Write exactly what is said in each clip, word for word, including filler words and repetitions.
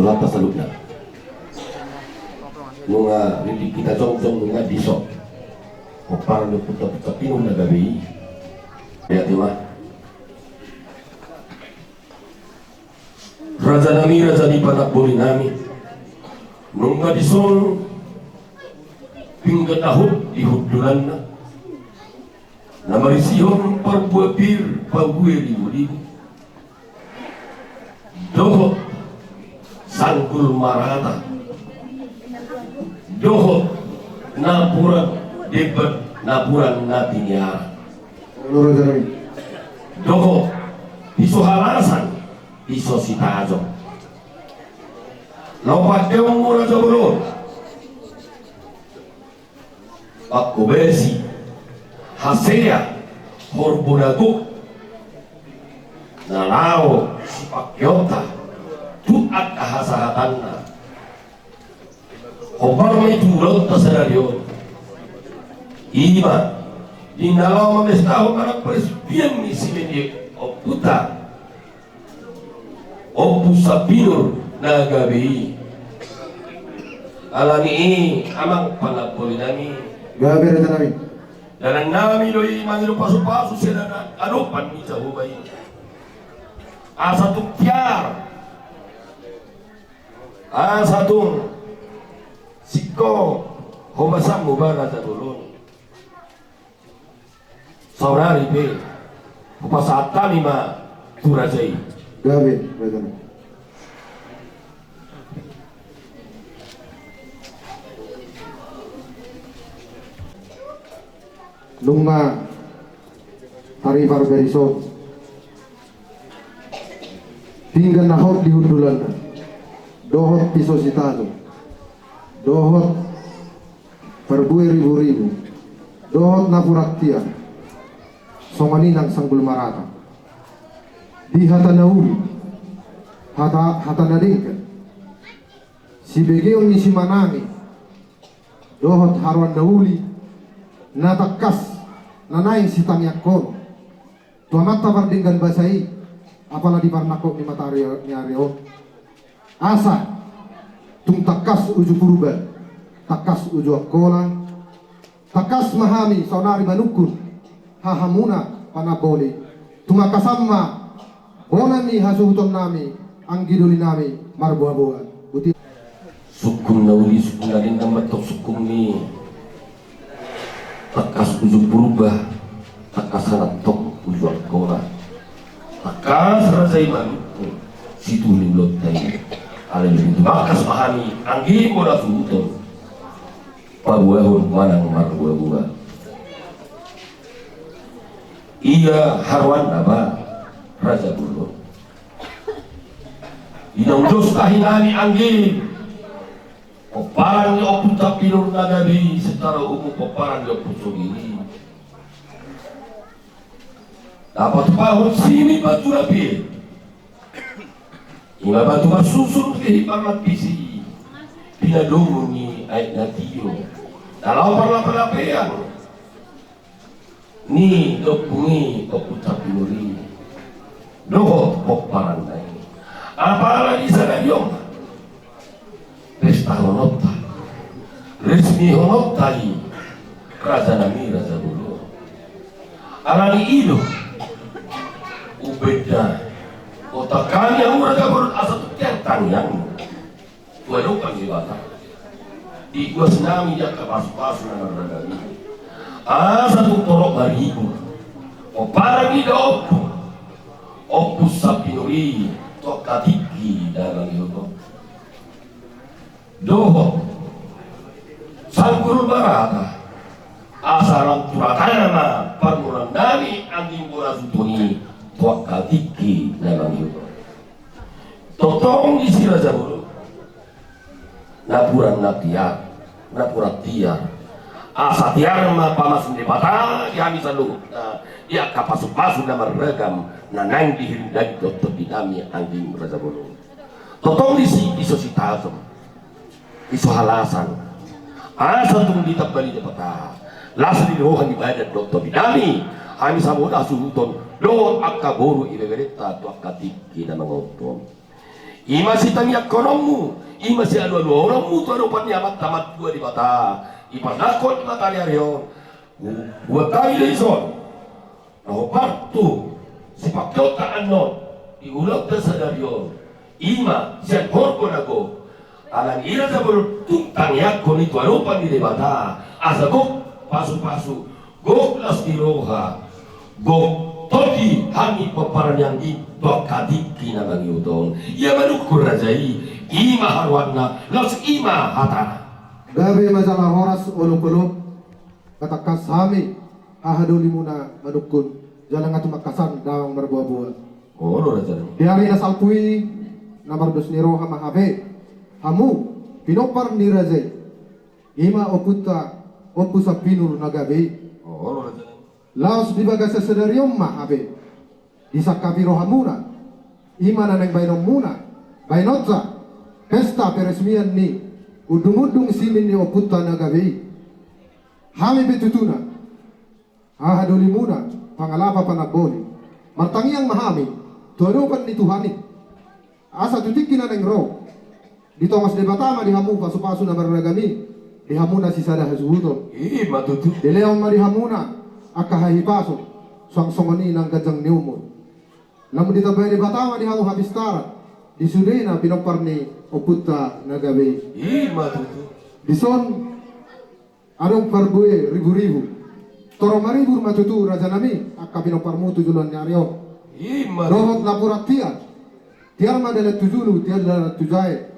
Lata saluhutna. Nunga rindik hita jongjong nunga dison. Pomparan ni ompunta Puncak Pinur na gabe i. Lihat ima. Raja nami, raja ni panamboli nami. Nunga dison pinggan na hot di hundulanna. Na marisihon parbue pir, parbue ribu-ribu. Dohot sanggul marata. Dohot napuran debat, napuran na tiniaran. Dohot piso halasan, piso sitajom. Laho padeonmu raja bolon. Pangkobasi, hasea, horbo na gok, na laho sipangkeonta tu angka hasahatanna. Hombar ma i tu ulaonta sadari on. Ima di na laho mamestahon manang paresmian ni simen ni ompunta Ompu Sapinur na gabe i. Alani i amang panamboli nami, gabe raja nami, dalan nami do i mangido pasupasu sian adopan ni Jahowa i. Asa tung tiar, asa tung singkop hobasanmu ba raja bolon. Saonari pe hupasahat hami ma tu raja i. Gabe raja nami. Nunga taripar berison pinggan na hot di hundulanna. Dohot piso sitajom. Dohot parbue ribu-ribu, dohot napuran tiar, songon i nang sanggul marata. Di hata na uli, hata, hata na denggan, sibegeon ni simanami, dohot haroan na uli, na tangkas, na naeng sitangiangkon tu Amanta pardenggan basa i, apala di parnangkok ni mataniari on. Asa tung tangkas uju Purba, tangkas uju Angkola, tangkas ma hami saonari manungkun hahamuna panamboli, tumangkasan ma bona ni hasuhutonnami, anggi doli nami marboaboa. Uti. Sungkun na uli, sungkun na denggan ma antong sungkun ni tangkas uju Purba, tangkas antong uju Angkola. Tangkas raja i manungkun situtu ni ulaonta i. Alai tumangkas ma hami anggi bona suhuton paboahon manang marboaboa. Ia haroanna ba raja bolon. Inang dos tahi nami anggi. Pomparan ni Ompu Tapinur na gabe i secara umum pomparan ni Ompu Sogiri. Dapat pahon sini batu rapi. Ima batu marsusun ke hipar lapisi. Pinadomu ni aek na tio. Kalau parlapa-lapean. Ni dompung i, Ompu Tapinur i. Dohot pomparan na i. Apala di sadari on. Pestahononta. Resmihononta i. Raja nami raja bolon. Alani i do. Umbeda. Otak hami ahu raja bolon asa tu tiar tangiang. Dua dopan di bata. Di guas nami di angka pasu-pasu na mardalan i. Asa tung torop maribur. Pomparan ni daompu. Ompu Sapinur i tu angka tingki dalan i do. Dohot. Sanggul marata. Asa lam tu rata na ma parmuran nami anggi bola sutoni tu angka tingki dalan i do. Tongtong di si raja bolon. Napuran na tiar, napuran tiar. Asa tiar ma pamas ni Debata di hami saluhutna, di angka pasu-pasu na marragam na naeng dihirim daging dohot tondi nami anggi raja bolon. Tongtong di si piso sitajom, piso halasan. Asa tung ditamba ni Debata las ni roha ni badan dohot tondi nami, hami saboda hasuhuton dohot angka boru ibeberenta tu angka tingki na mangothon. I ma sitangiangkononmu, i ma sialualuhononmu tu adopan ni Amanta Martua Debata. Ipardangkon Debata di ari on. Buat hami do dison. Na hombar tu sipangkeonta annon di ulaonta sadari on, i ma sian horbo na gok. Alani i raja bolon, tung tangiangkon i tu adopan ni Debata, asa gok pasupasu, gok las ni roha, gok tondi hami pomparan ni anggi tu angka tingki na mangihut on. Ia manungkun raja i, i ma haroanna, laos i ma hatana. Gabe ma jala horas, olopolop. Tangkas hami hahadolimuna manungkun, jala nga tumangkasan damang marboaboa. Olo, raja nami. Di ari na salpu i, na mardos ni roha ma hape hamu pinompar ni raja i, i ma ompunta Ompu Sampinur na gabe i. Olo, raja nami. Laos di bagasan sadari on ma hape disangkapi rohamuna, i ma na naeng baenonmuna, baenonta pesta peresmian ni undungundung simin ni ompunta na gabe i. Hami pe tutuna hahadolimuna, pangalapa panamboli, martangiang ma hami tu adopan ni Tuhan i, asa tu tingki na naeng ro, ditongos Debata ma di hamu pasupasu na marragam i di hamuna sisada hasuhuton. I ma tutu. Dilehon ma di hamuna angka hahipason, suang songon i nang ganjang ni umur. Lamu ditambai Debata ma di hamu hapistaran di sudena pinompar ni ompunta na gabe i. I ma tutu. Dison adong parbue riburibu. Torop maribur ma tutu, raja nami, angka pinomparmu tu joloan ni ari on. I ma tutu. Dohot napuran tiar, tiar ma dalan tu julu, tiar dalan tu jae,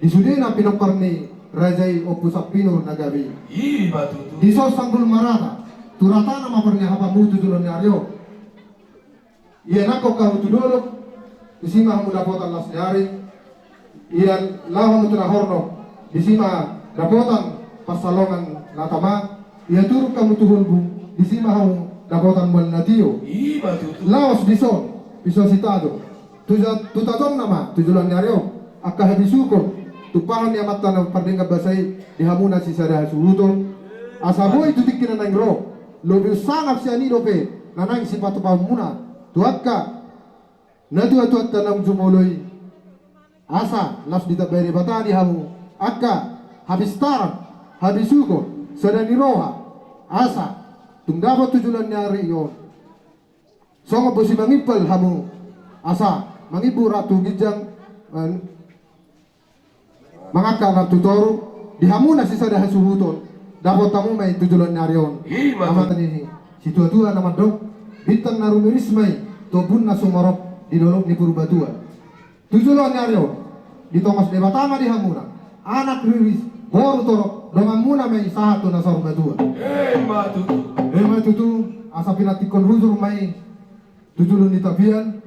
di sudena pinompar ni raja i Ompu Sampinur na gabe i. I ma tutu. Dison sanggul marata, tu ratana ma parniahapanmu tu joloan ni ari on. Ia nangkok hamu tu dolok, tusi ma hamu dapotan las ni ari. Ia laho hamu tu na hornop, disi ma dapotan pansalongan na tama. Ia turuk hamu tu holbung, disi ma hamu dapotan mual na tio. I ma tutu. Laos dison, piso sitajo. Tu ja-, tu tajonna ma tu joloan ni ari on angka habisukon tumpahan ni Amanta na pardenggan basa i di hamuna sisada hasuhuton, asa boi tu tingki na naeng ro lobi unsangap sian i dope na naeng sipatupaonmuna tu angka natuatuanta naung jumolo i. Asa laos ditambai Debata di hamu angka hapistaran, habisukon, sada ni roha, asa tung dapot tu joloan ni ari on songon bosi mangimbal hamu, asa mangimbu ratu ginjang, eh, mangangka ratu toru, di hamuna sisada hasuhuton, dapot hamu ma i tu joloan ni ari on. I ma tutu. Amanta ni situatua na mandok, bintang na rumiris ma i tu ombun na sumorop di dolok ni Purbatua. Tu joloan ni ari on, ditongos Debata ma di hamuna anak riris, boru torop, donganmuna ma i sahat tu na saur matua. I ma tutu. I ma tutu, asa pinantikkon hujur ma i tu julu ni tapian,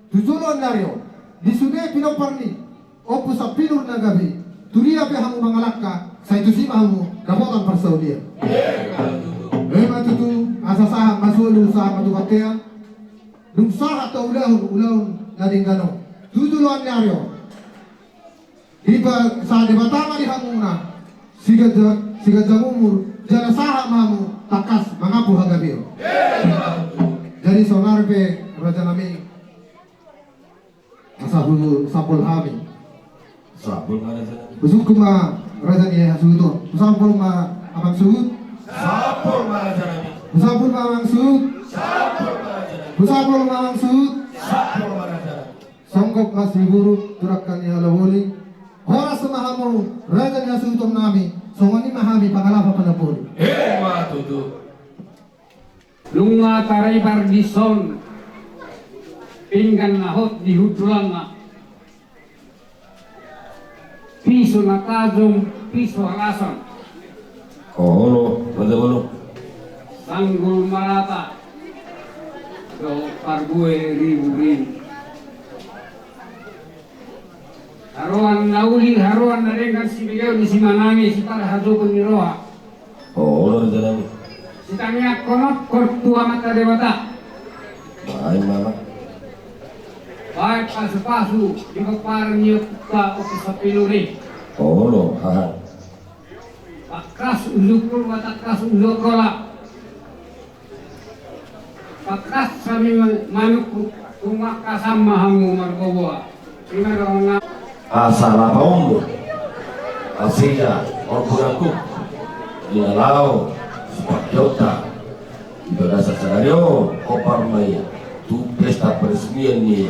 tu joloan ni ari on, di sude pinompar ni Ompu Sampinur na gabe i, tu dia pe hamu mangalangka, sai tusi ma hamu dapotan parsaulian. I ma tutu. I ma tutu, asa sahat ma solu, sahat ma tu bontean. Dung sahat tu ulaon, ulaon na denggan on tu joloan ni ari on, dipasahat Debata ma di hamuna siganjang, siganjang umur, jala sahat ma hamu tangkas mangampu hagabeon. Jadi saonari pe, raja nami, asa husambol hami. Sambol ma, raja nami. Husungkun ma raja ni hasuhuton. Husambol ma amang suhut. Sambol ma, raja nami. Husambol ma amang suhut. Sambol ma, raja nami. Husambol ma amang suhut. Sambol ma, raja nami. Songgop ma siburuk tu dangka ni halaboli. Horas ma hamu raja ni hasuhuton nami. Songon i ma hami pangalapa panamboli. I ma tutu. Nunga taribar dison pinggan na hot di hundulanna, piso na tajom, piso halasan. Olo, raja bolon. Sanggul marata dohot parbue riburibu. Haroan na uli, haroan na denggan, sibegeon ni simanami, sitarhajopon ni roha. Olo, raja nami. Sitangiangkon tu Amanta Debata. Baen ma, amang. Baen pasupasu di pomparan ni ompunta Ompu Sampinur i. Olo, haha. Tangkas ujung purba, tangkas ujung hola. Tangkas hami manungkun, tumangkasan ma hamu marboaboa. Ima do na Asa lapaonmu, asa ia orbunanku, di na laho sipakeonta di bagasan sadari on, hombar ma i tu pesta peresmian ni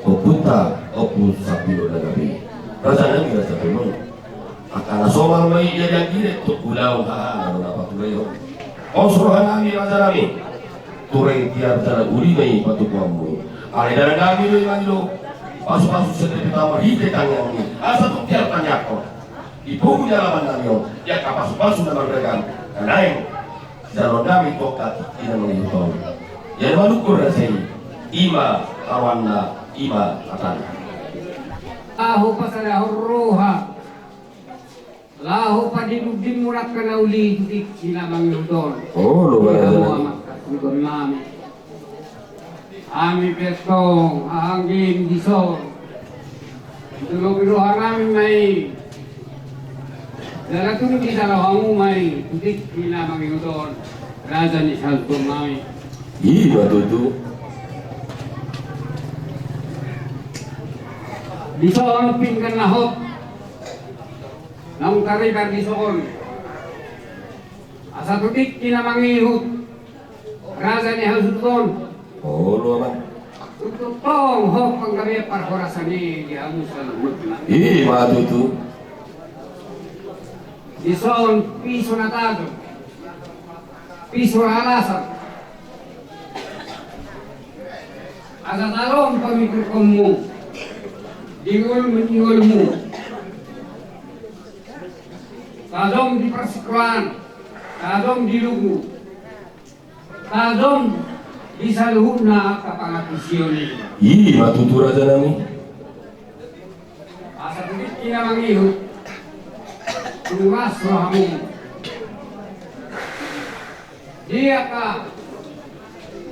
ompunta, Ompu Sambino na gabe. Raja nami, raja bolon. Angka na somal ma i, jadi anggiat tu ulaon haha na dohot na paturehon. Pos roha nami, raja nami. Ture tiar jala uli ma i patupaonmu i. Alai dalan nami do i mangido pasupasu sian Debata marhite tangiangmi. Asa tung tiar tangiangkon di pungu ni alaman nami on, di angka pasupasu na mardagam na naeng jaloon nami tu angka tingki na mangihut on. Ia na manungkun raja i, i ma haroanna, i ma hatana. Ahu pasadahon roha. Laho padinungdingmu angka na uli tu tingki na mangihut on. Olo, di hamu amang kasudon nami. Hami pe antong haha anggi dison. Tulopi roha nami ma i. Jala tung dijalo hamu ma i tu tingki na mangihut on, raja ni sahusudon nami. I ma tutu. Dison pinggan na hot. Naung taribar dison. Asa tu tingki na mangihut, raja ni hasuhuton. Olo, amang. Tutu tong hot panggabean parhorasan i di hamu saluhutna. I ma tutu. Dison piso na tajom. Piso na alasan. Asa tajom pamikirkonmu di ngolum, di ngolummu. Tajom di parsikkolaan, tajom di luku, tajom di saluhutna angka pangantusion i. I ma tutu, raja nami. Asa tu tingki na mangihut, tung las rohamu. Di angka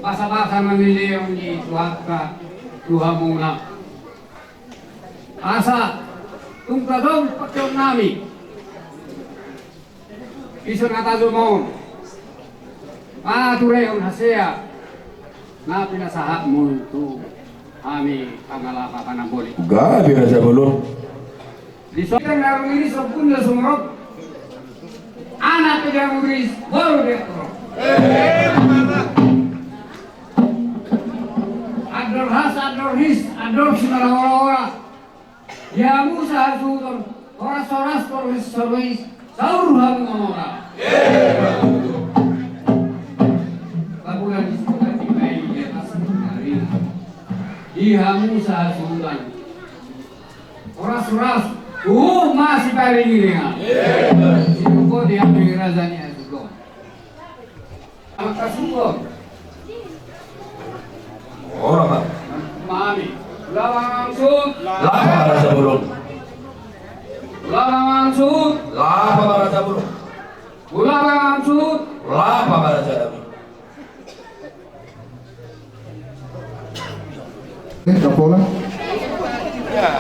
basabasa na nilehon ni Tuhanta tu hamuna. Asa tung tajom pakeon nami. Piso na tajom on, paturehon hasea na pinasahatmu tu hami pangalaho panamboli. Gabe, raja bolon. Dison na ro iris ombun na sumorop. Anak pe dia muris, boru dia torop. Andor has, andor his, andor simarora-ora. Di hamu sahasuhuton, horas-horas, torus-torus, saur hamu mamora. Pabulan di suka di bai di atas hari. Di hamu sahasuhuton, horas-horas, uh, masih paling ini ya. Situ ko di hamu raja ni asuko. Angka sungkon. Ora, Pak. Mami. Ulaon ma, Amang Sut. Lapa, Raja Bolon. Ulaon ma, Amang Sut. Lapa, Raja Bolon. Ulaon ma, Amang Sut. Lapa, Raja Bolon. Eh, tak pola. Eh.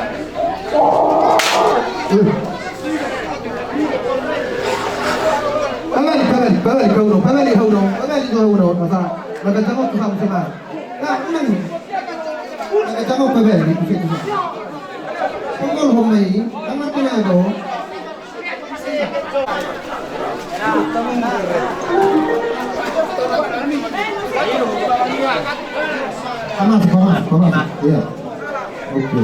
Pabali, pabali, pabali, Pauno, pabali, Pauno, pabali, Pauno, masa, maka jangkau tu ham sama. Nah, ulang. Maka jangkau pabali, di situ. Pukul homai, anak kena do. Panas, panas, panas. Iya. Oke.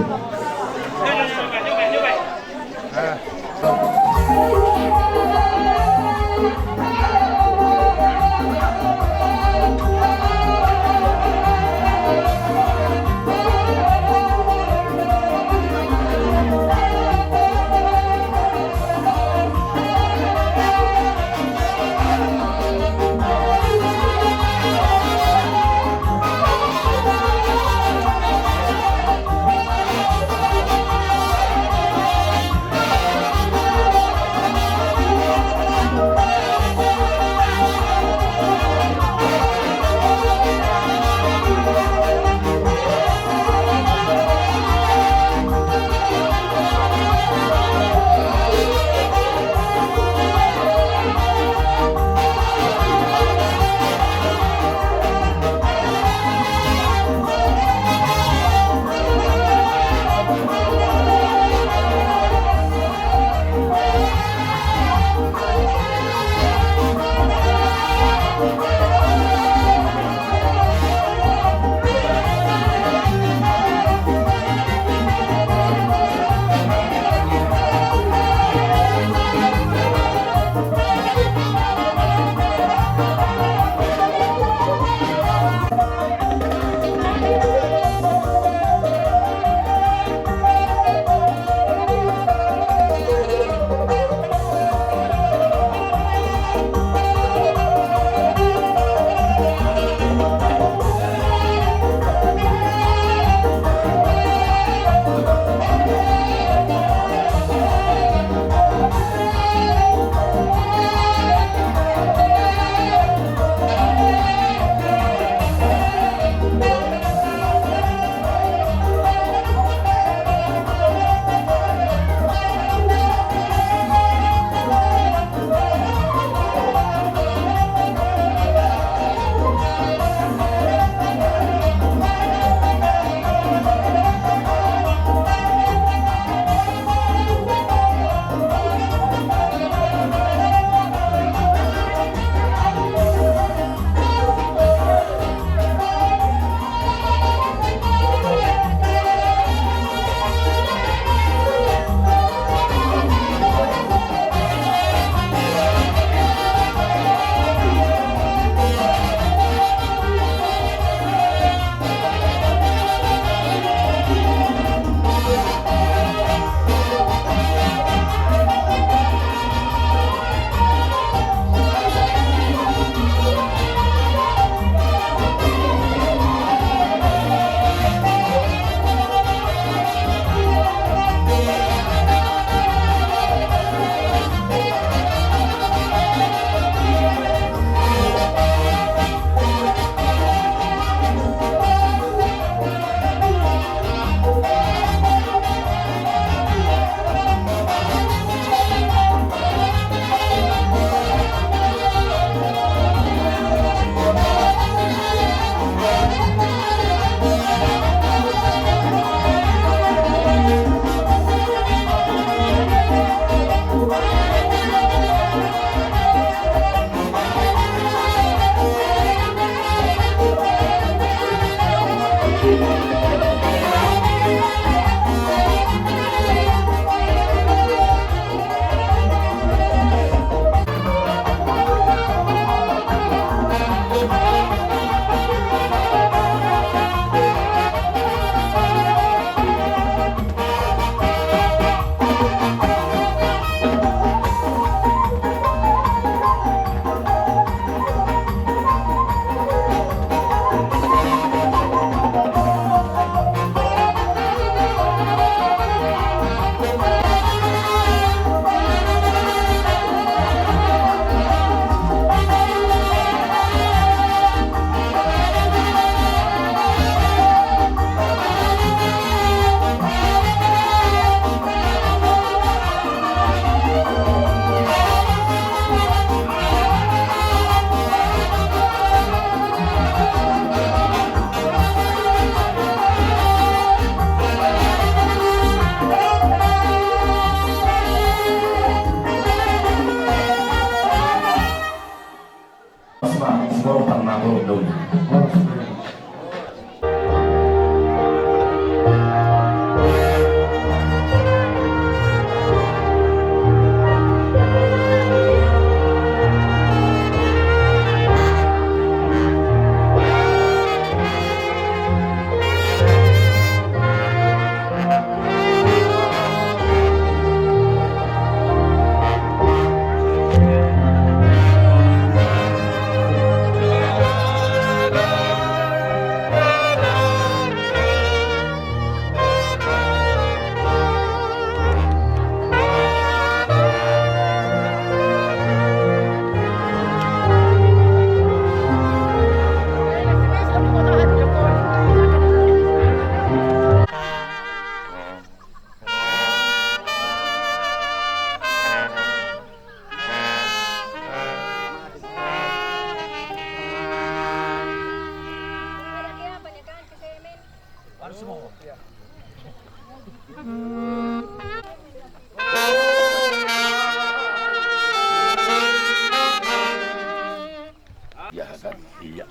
Ia hakan, ia.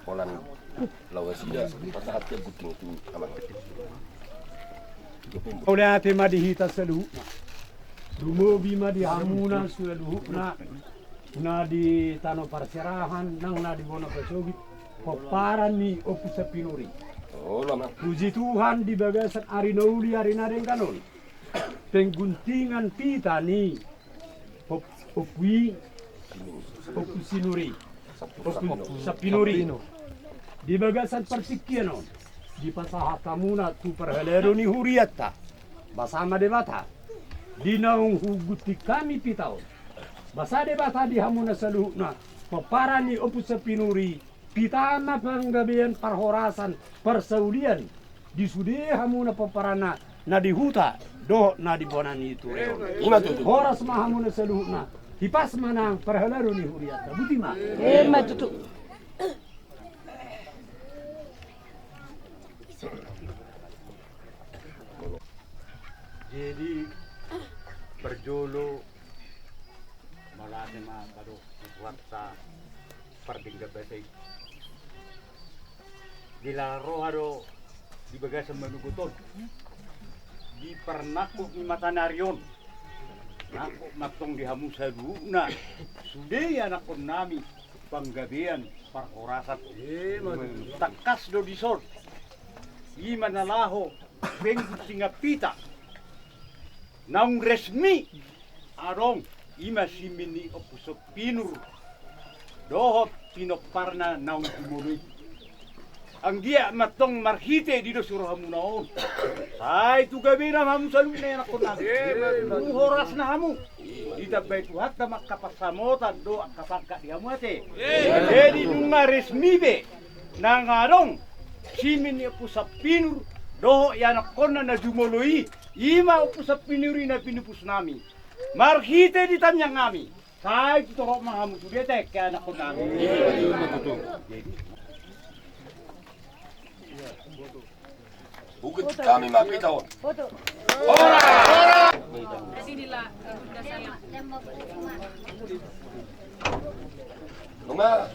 Holan lawas ia, pasahat ia gunting tu aman. Mauliate ma di hita saluhutna. Lumobi ma di hamuna saluhutna na di tano parserahan nang na di bona pasogit, pomparan ni Ompu Sampinur i. Puji Tuhan, di bagasan ari na uli, ari na denggan on, pengguntingan pita ni Ompu i, Ompu Sinur i, Ompu Sampinur i. Di bagasan partingkian on, dipasahat hamuna tu parhalado ni hurianta, basa ma Debata, di naung hugunting hami pita on, basa Debata di hamuna saluhutna, pomparan ni Ompu Sampinur i, pita ma panggabean parhorasan parsaulian di sude hamuna pomparanna na di huta dohot na di bona ni ture on. Ima tutu. Horas ma hamuna saluhutna, hipas ma nang parhalado ni hurianta. Boti ma. Ima tutu. Jadi parjolo mauliate ma pado tu Tuhanta pardenggan basa i. Jala roha do di bagasan manogot on, di parnangkok ni matanari on, nangkok ma antong di hamu saluhutna sude ianakkonnami panggabean parhorasan. Tangkas do dison, ima na laho pengguntingan pita naung resmi adong, ima simin ni Ompu Sampinur dohot pinomparna naung jumolo i. Anggiat ma antong marhite di dos ni rohamuna on, sai tu gabena hamu saluhutna ianakkonnami, tu horasna hamu, ditambai Tuhanta ma angka pansamotan dohot angka sangkap di hamu ate. Jadi nunga resmi be nang adong simin ni Ompu Sampinur dohot ianakkonna na jumolo i, ima Ompu Sampinur i na pinupusnami. Marhite di tangiangnami, sai tu torop ma hamu sude ate ianakkonnami. Ima tutu. Jadi Hugunting hami ma pita on. Horas! Nunga.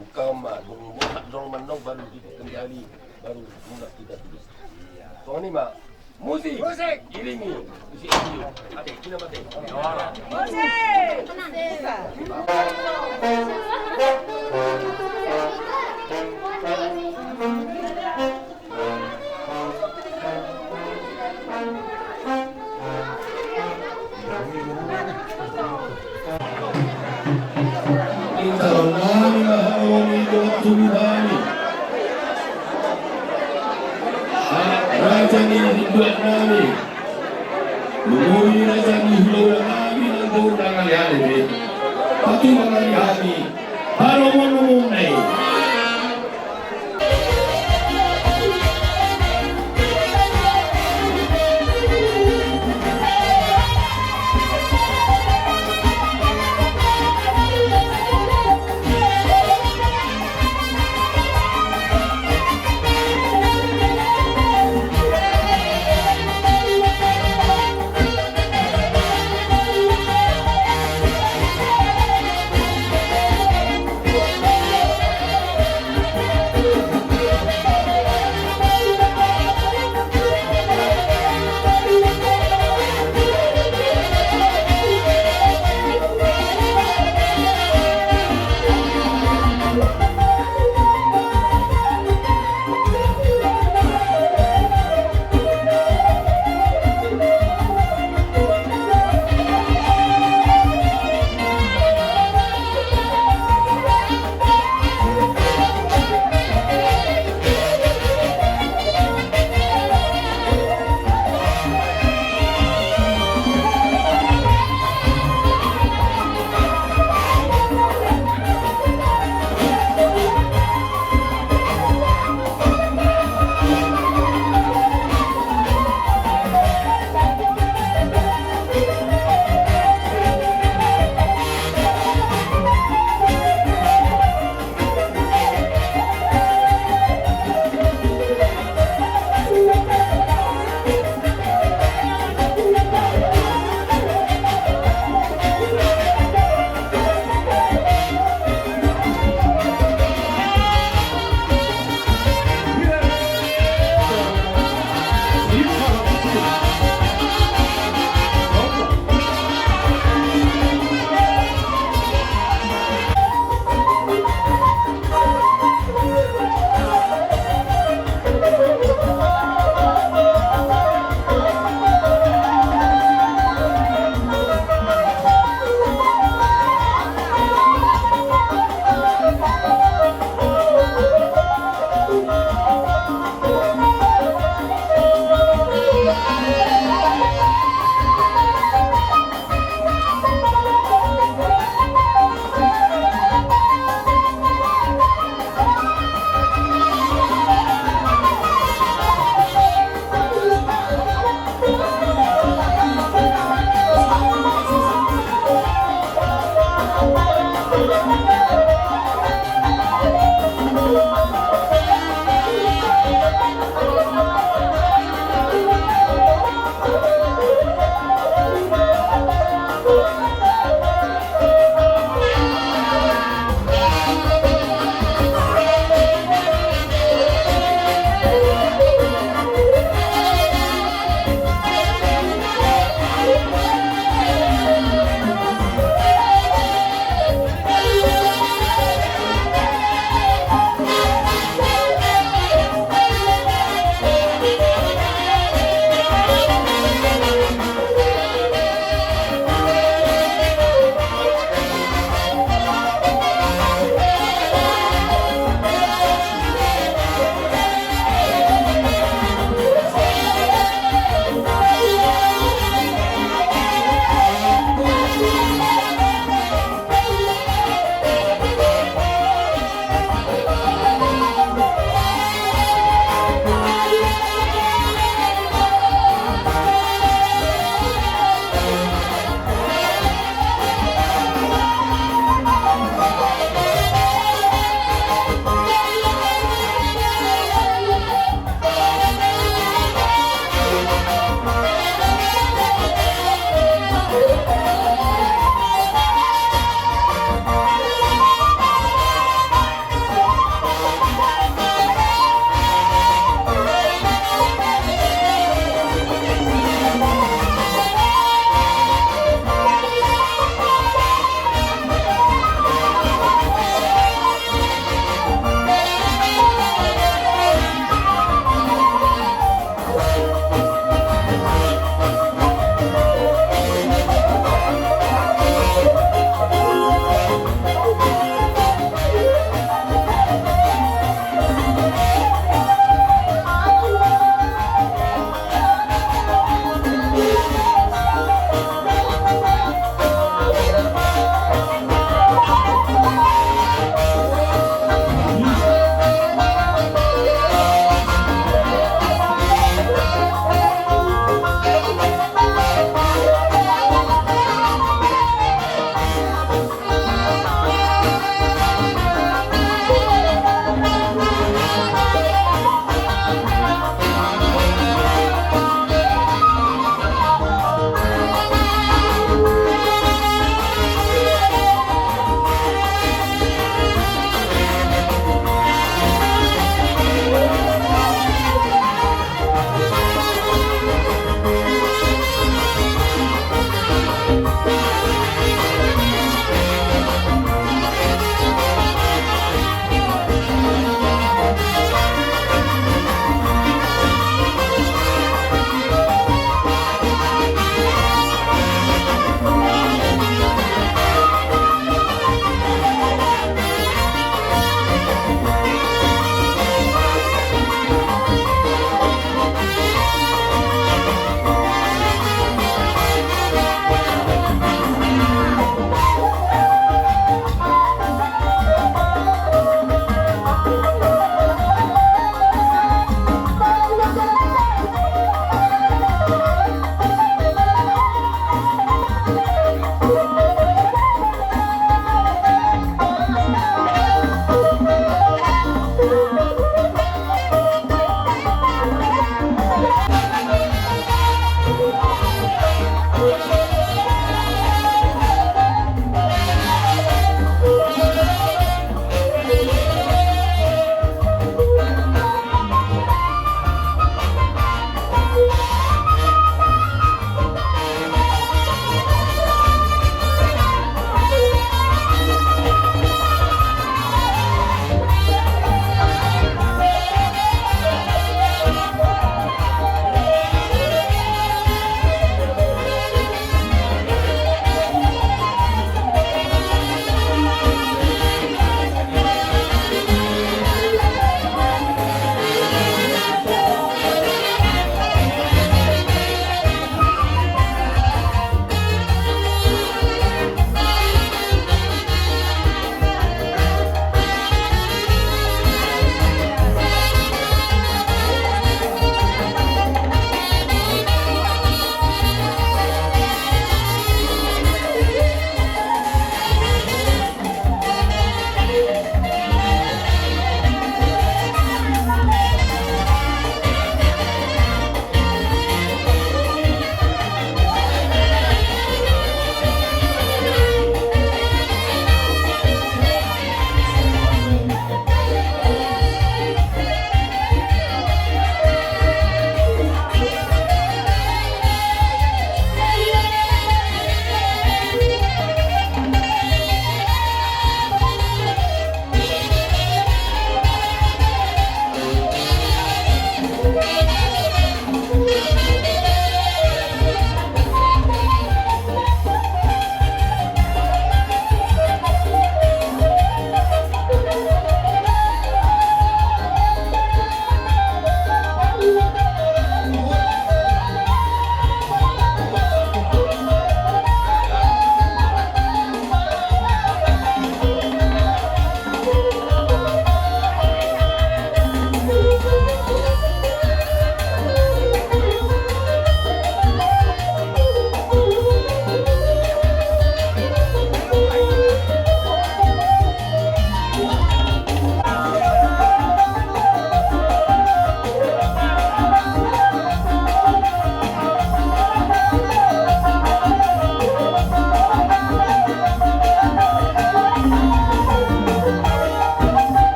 Buka ma, dong, dong mandok baru di kendali, baru mulak kita tulis. Songon i ma. Musik. Musik. Iringi. Musik. Ate, cina mate. Musik. Inta nami ma hamu di waktu nami. Raja ni hinduan nami. Lumuri raja ni hinduan nami, nang bor nang ale-ale be. Patu mangaliani. Palomo-lomo nai.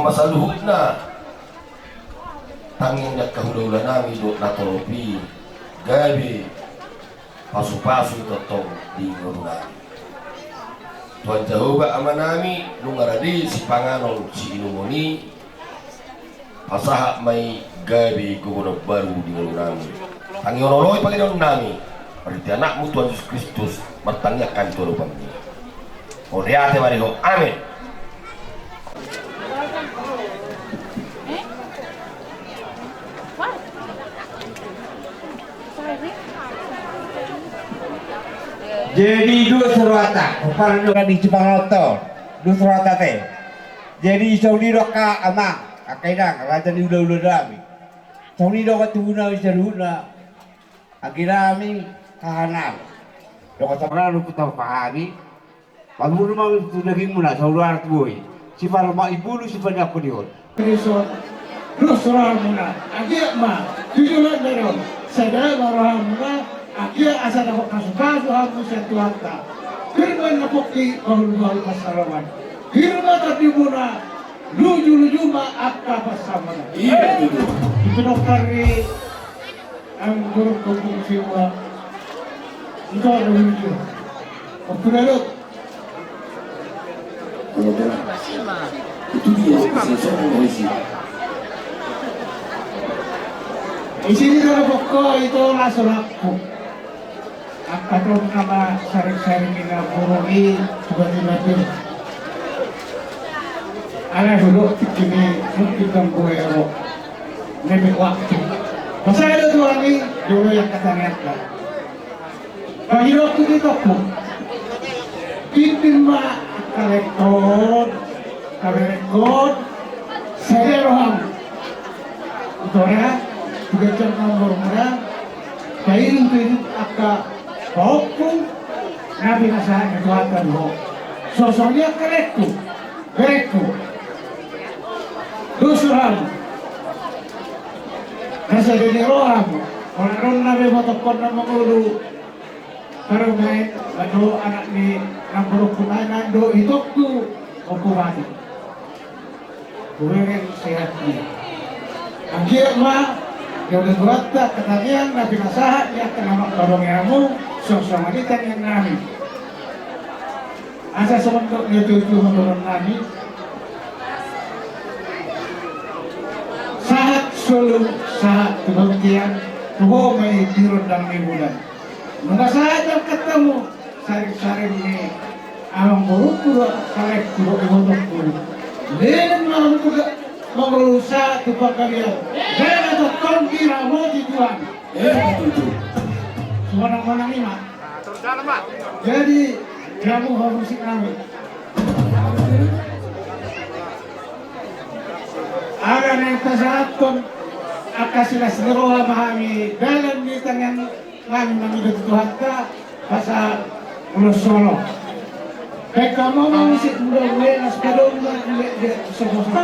Pasaluhutna tangiang ni angka hulahula nami dohot na torop i, gabe pasupasu tongtong di ngolu nami. Tuhan Jahowa Ama nami, nunga rade sipanganon siinumon i, pasahat ma i gabe gogo na baru di ngolu nami. Tangihon olo i pangidoan nami, marhite Anakmu Tuhan Jesus Kristus, martangiang hami tu adopanMi. Mauliate ma di Ho. Amen. Jadi dos rohanta, parno di Cipangaoto, dos rohanta te. Jadi songon i do angka amang, angka inang, raja ni hulahula nami. Songon i do angka tubu nami saluhutna, anggi nami, haha nami. Dohot sabarang dohot hutau pahami. Paluhur ma tu dagingmuna, saur-aur tu boi. Siparumak imbulu, sipaniangkon ihon. Rison, dos rohamuna, anggiat ma, tu joloan ni ari on, sada ma rohamuna, anggiat asa dapot pasupasu hamu sian Tuhanta. Pir ma na pongki, bahul-bahul pansalongan. Pir ma tondimuna, luju-luju ma angka pansamotan. Ia, tutu. Di pinokar ni Amang boru, kombung siwa. Engkau ada lucu. Waktu lalu. Itu dia, saya sama polisi. Di sini kalau pokok itu langsung aku. Angka tong nama saring-saring ina boru i, bukan ina pir. Alai hudok tikini mungkin tong boero. Nenek waktu. Masa ada tuan i, dulu yang kata niat. Bagi waktu di toko. Pimpin ma angka lekon, angka lekon, saya roham. Utora, tiga jam nomor mura, painum tu angka paoku, na pinasahat ni Tuhanta tu ho. Sosok ni angka lekon. Berengku. Dos roham. Nasa deni roham. Ora ron na be botokkon na mangolu. Baru main, bado anak ni namborokku main ando itokku. Oku mati. Kubereng sehat ni. Anggiat ma, dia udah tuatta, ketangian, na pinasahat, ya kena mak barong yamu, sosok wanita ni nami. Asa songon dok ni tutu motoron nami. Sahat solu, sahat tu bontean, tu ho ma i di rondang ni bulan. Nunga sahat jam ketemu, saring-saring ni amang boruku do, sarekku do, ibotokku. Leleng ma amang boru sahat tu panggabean. Leleng tongtong diramoti Tuhan. Eh, tutu. Sumanang-manang i ma. Jadi, jamu ho musik nami. Ala naeng tasahathon angka silas ni roha ma hami dalan ni tangiang nami mangido tu Tuhanta, pasahat ulos solo. Baen hamu ma musik, mudah-mudahan las padong ma, dia, dia, sopo, sopo.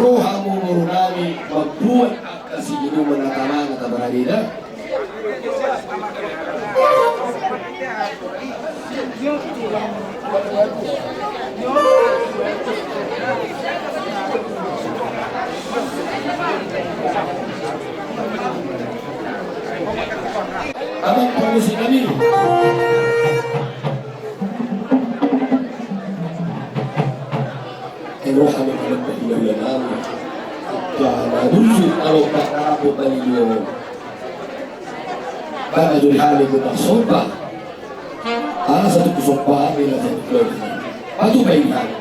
Ro hamu boru nami mambuat angka siginuman na tama na tabaradeda. Amang parmusik nami. Ro hami manang pahula-hula nami. Angka na busuk alo pakarapo bani dua. Bana juri hami gumpak somba. Ala satu kusomba hami la satu keluarga. Patupa i hami.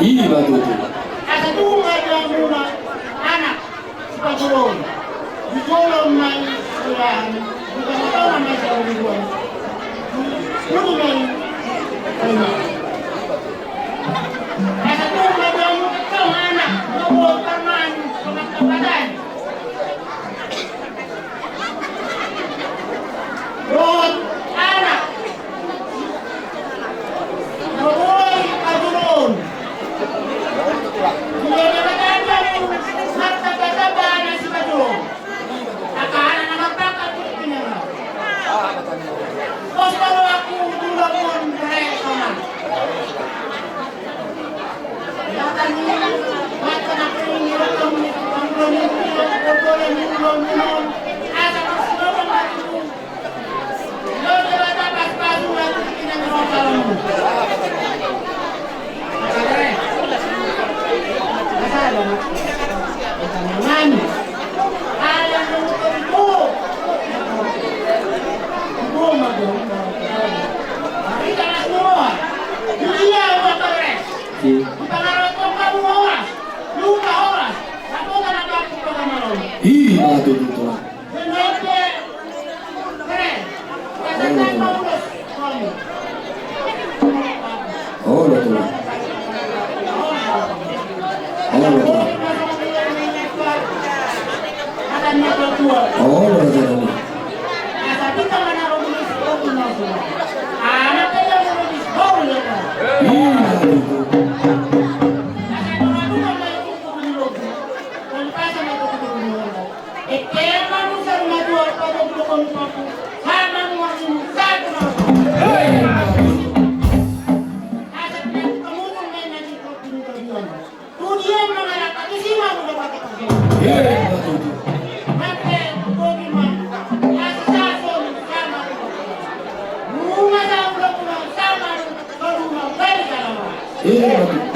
I ma tutu. Asa tung ma di hamuna anak sipajolo on. Di jolo ma i sian, di tonga-tonga ma i sian. Di ujung ma i. Asa tung ma di hamuna tong anak, na boi parmahan, na martapatan. Dohot anak. Na boi pajolo on. Dia dapat aja tu harta kata bana si pajolo on. Kata anak nama pakat tu kini. Pos kalau aku dulu pun mereka. Iya. Oh, raja nami. Iya, betul. Iya, betul.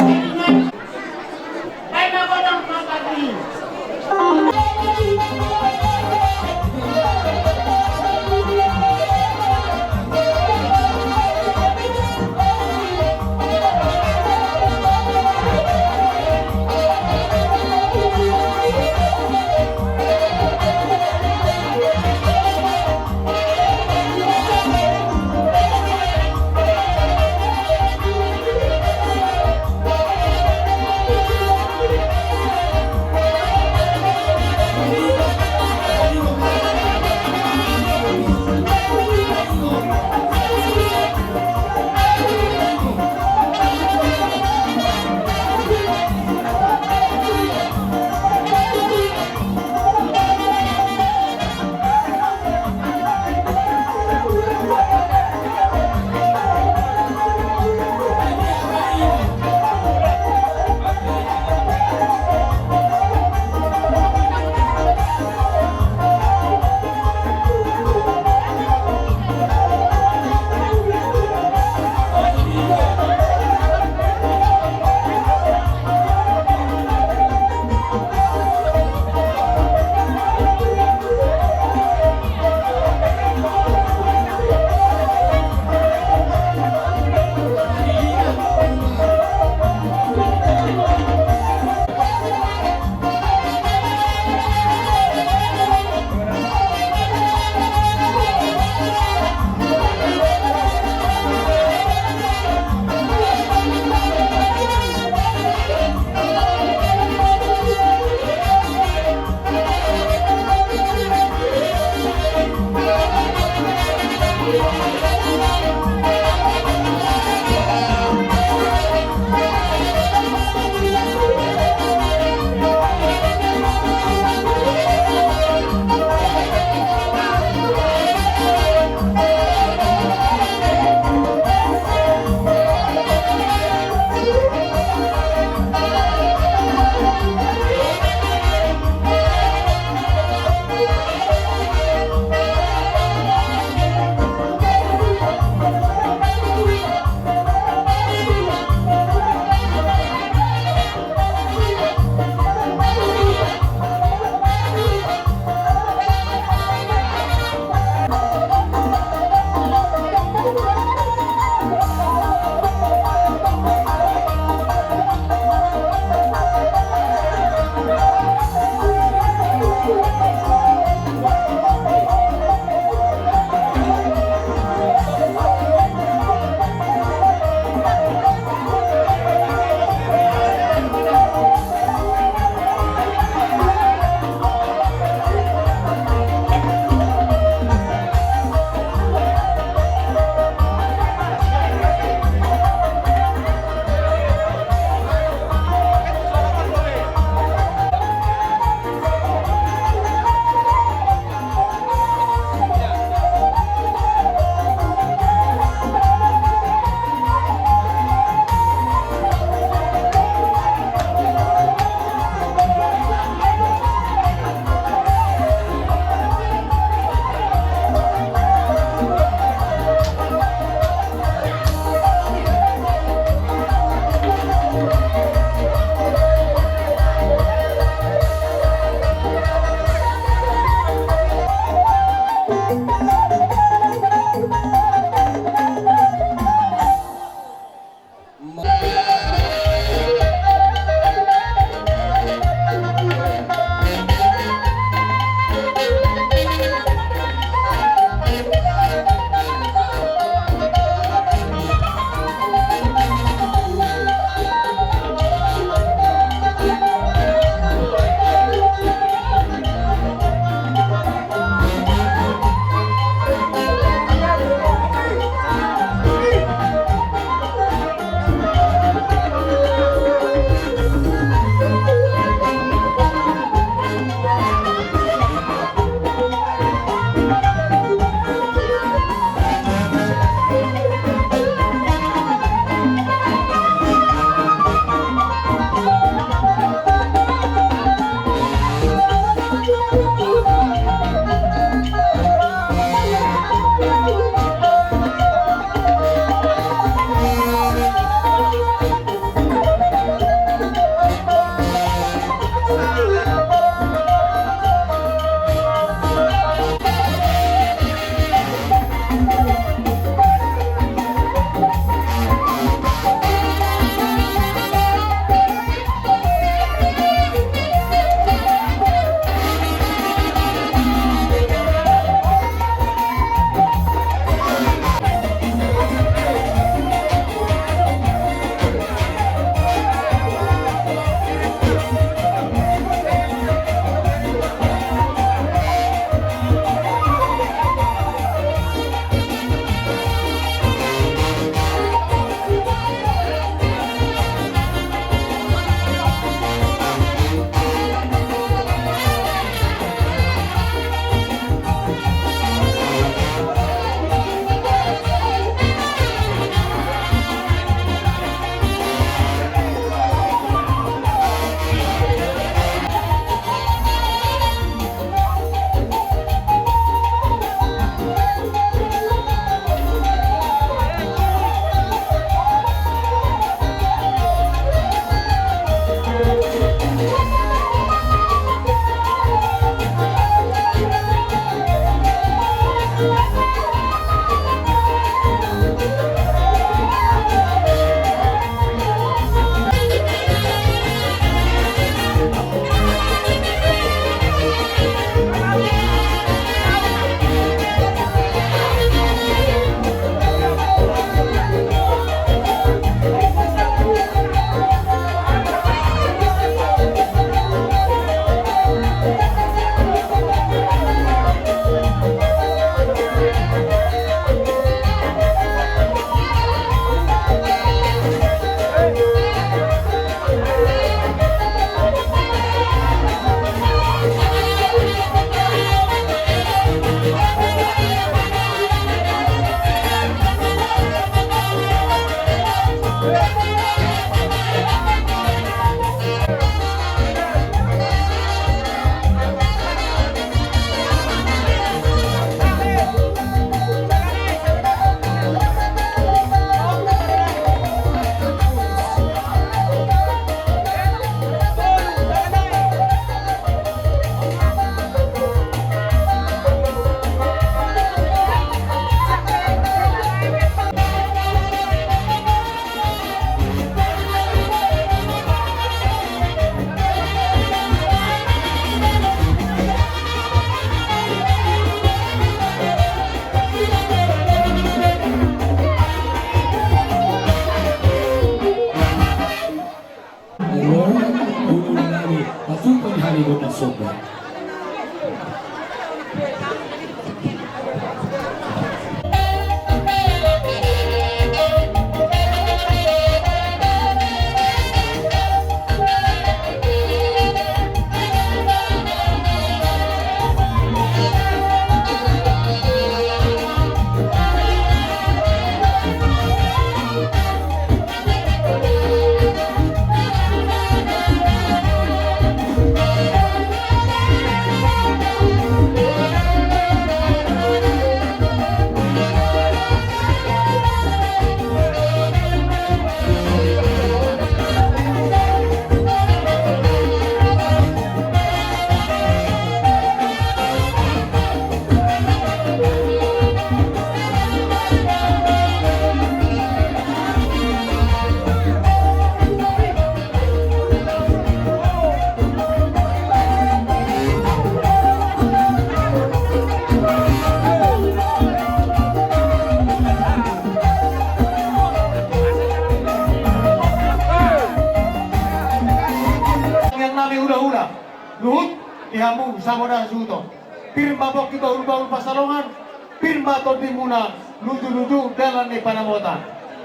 Nami hulahula, luhut di hamu saboda suhuton. Pir ma pongki bahulbahul pansalongan, pir ma tondimuna lujuluju dalan ni panamotan.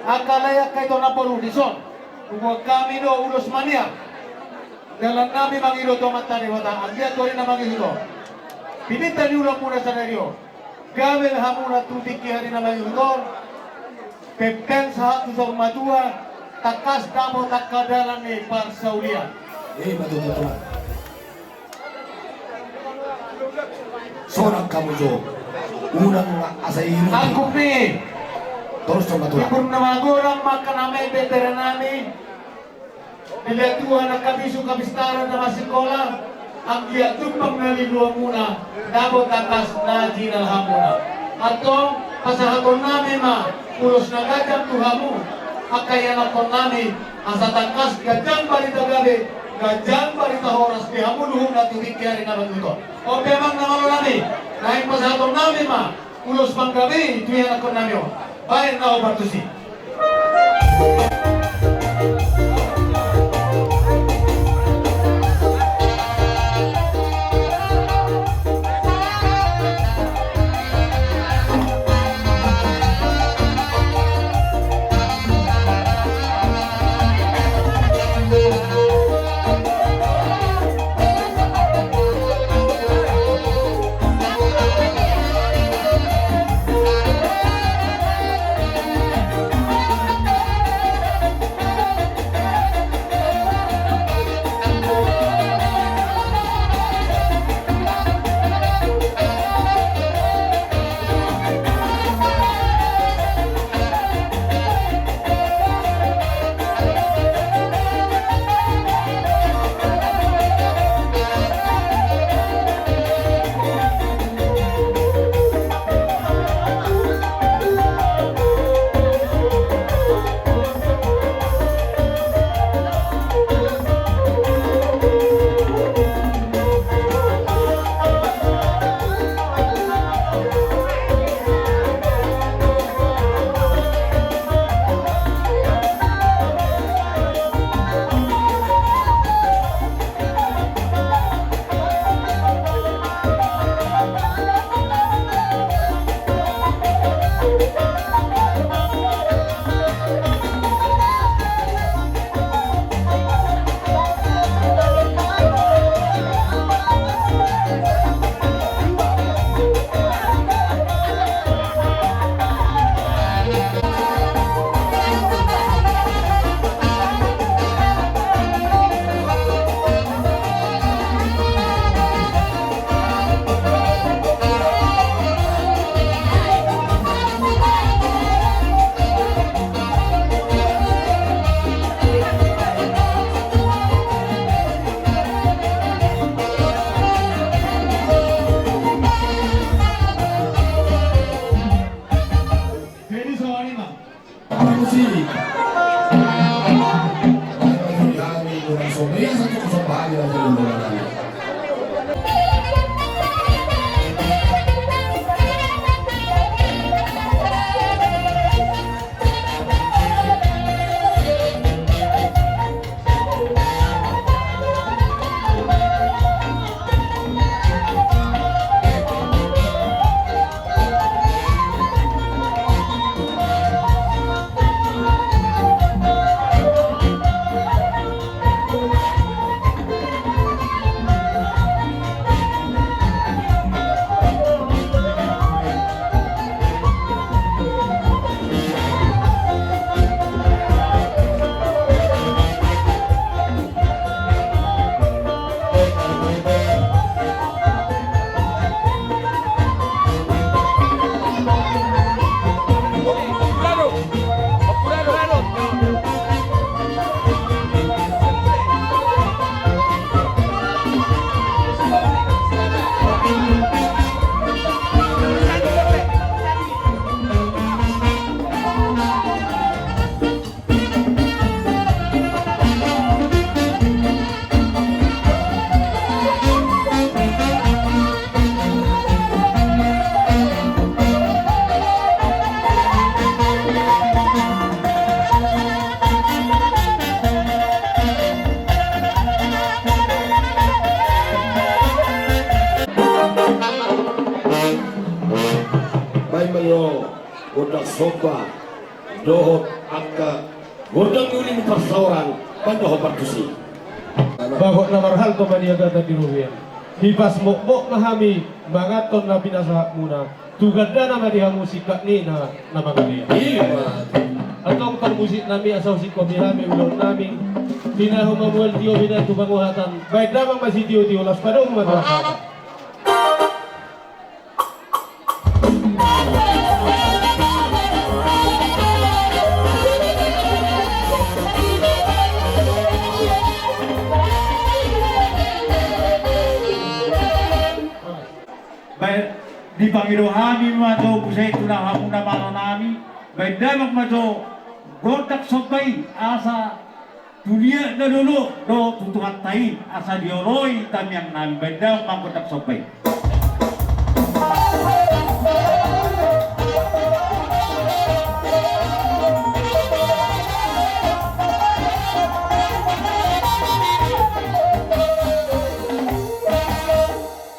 Angka lae angka ito na boru, dison huboan hami do ulos maniak. Dalan nami mangido tu Amanta Debata, anggiat tu ari na mangihut on, pininta ni ulaonmuna sadari on, gabe hamuna tu tingki ari na mangihut on, pengpeng sahat tu saur matua, tangkas dapot angka dalan ni parsaulian. Ima tutu, Tulang. Sonang hamu jo. Unang asa iruti. Angkup ni. Torus ma, Tulang. Timbur na magodang ma angka na maen, bebere nami. Dilihat Tuhan angka bisuk hapistaran na masikola, anggiat jumpang na liluanmuna, dapot tangkas na jinalahanmuna. Antong pasahatonnami ma ulos na ganjang tu hamu angka ianakkonnami, asa tangkas ganjang barita gabe, ganjang barita horas di hamu luhutna tu tingki ari na mangihut on. On pe amang na malo nami, naeng pasahatonnami ma ulos panggabe i tu ianakkonnami on. Baen na hombar tusi. Baen ma jo gondang somba dohot angka gondang ni uli ni parsaoran, baen ma hombar tusi. Bagot na marhalto ma di agatan di robean. Hipas mokmok ma hami manganhon na pinasahatmuna. Tu gandana ma di hamu singkat ni na, na mangalean. Antong parmusik nami, asa husingkop hami ulaon nami. Pinahu ma mual tio, pinahu tu panguhatan. Baen damang ma sitiotio, laos padomu ma tu hata. Baen, dipangido hami ma jo muse tu na hamuna malo nami, baen damang ma jo gondang somba i asa tu liat na dolok dohot tu Tuhanta i asa dioloi tamiang nami, baen damang ma gondang somba i.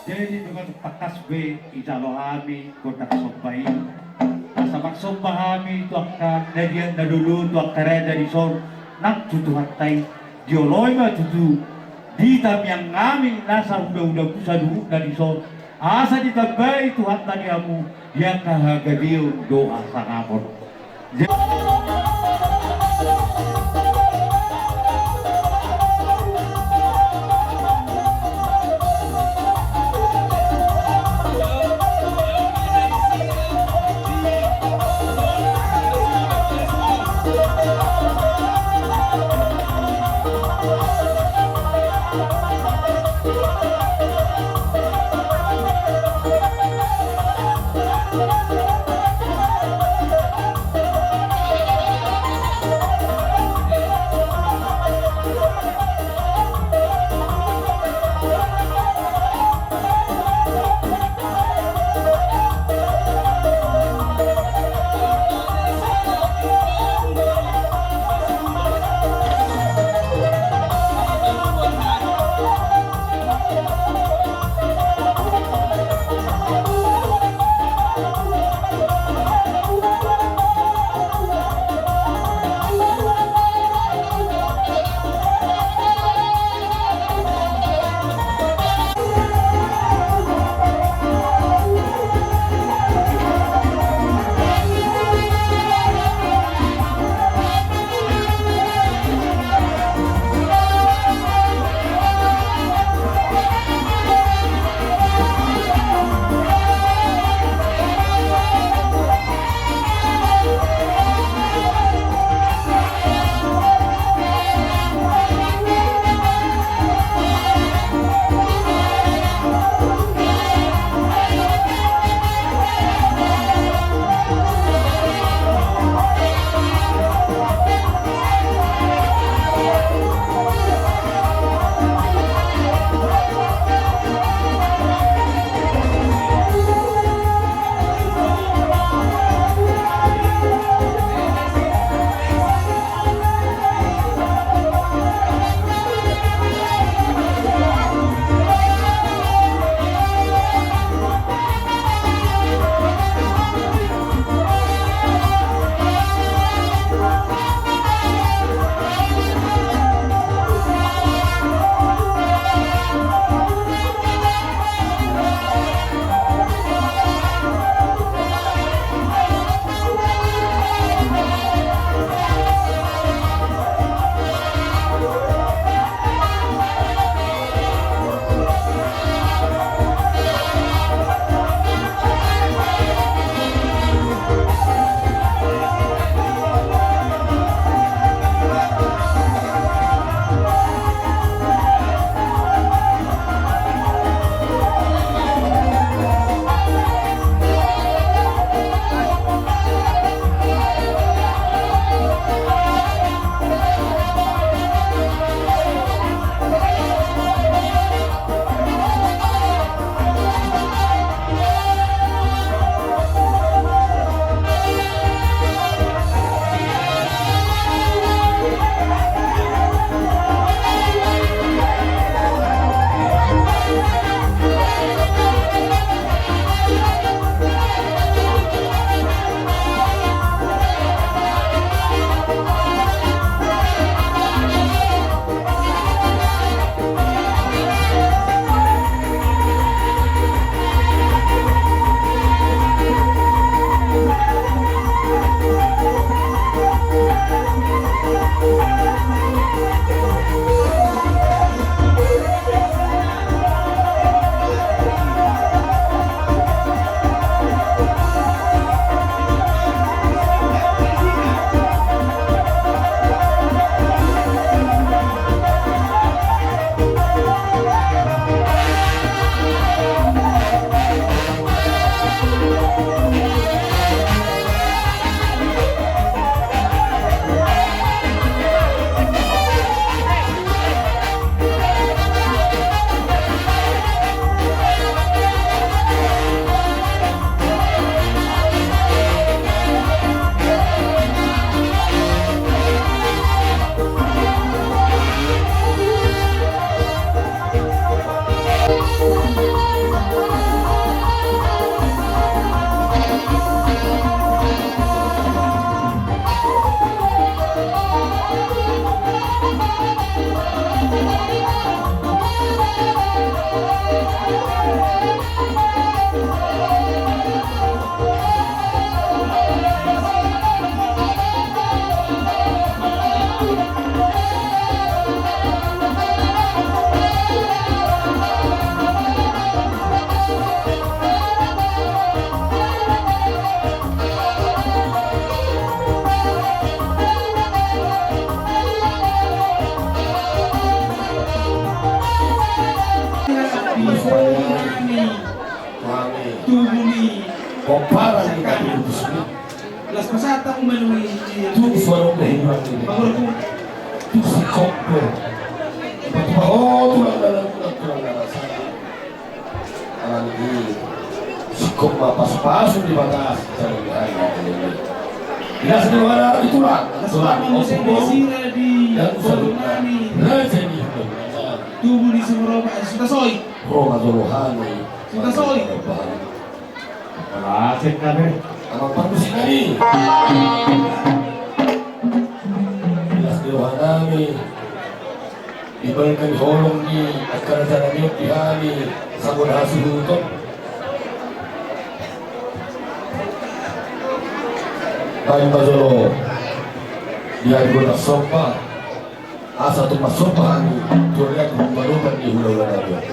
Jadi, nunga tung tangkas be dijalo hami gondang somba i. Asa marsomba hami tu angka na liat na dolok, tu angka raja dison, nang tu Tuhanta i, dioloi ma tutu di tamiang nami nasa hulahula saluhutna dison, asa ditambai Tuhanta di hamu di angka hagabeon dohot hasangapon. Tubu ni. Pomparan ni kami. Las pasata ku menuhi. Tubu suara ku hilang ini. Pangurku. Tubu si koplo. Oh, tulang dalam, tulang dalam sana. Alani i. Singkop ma pasupasu di bagas. Jadi, di hari ini. Las ni wara di tulang. Tulang. Las pasata ku menuhi. Tubu ni semua. Sutasoi. Roma jolo hami. Sutasoi. Apala asik kami. Amang parmusik nami. Las ni roha nami. Dibalkan holong ni angka raja nami di hami. Sabun hasuhuton. Baik bajolo. Di hari kota sompa. Asa tu masuk pahami, tu lihat rumah-rumah di hula-hula dari.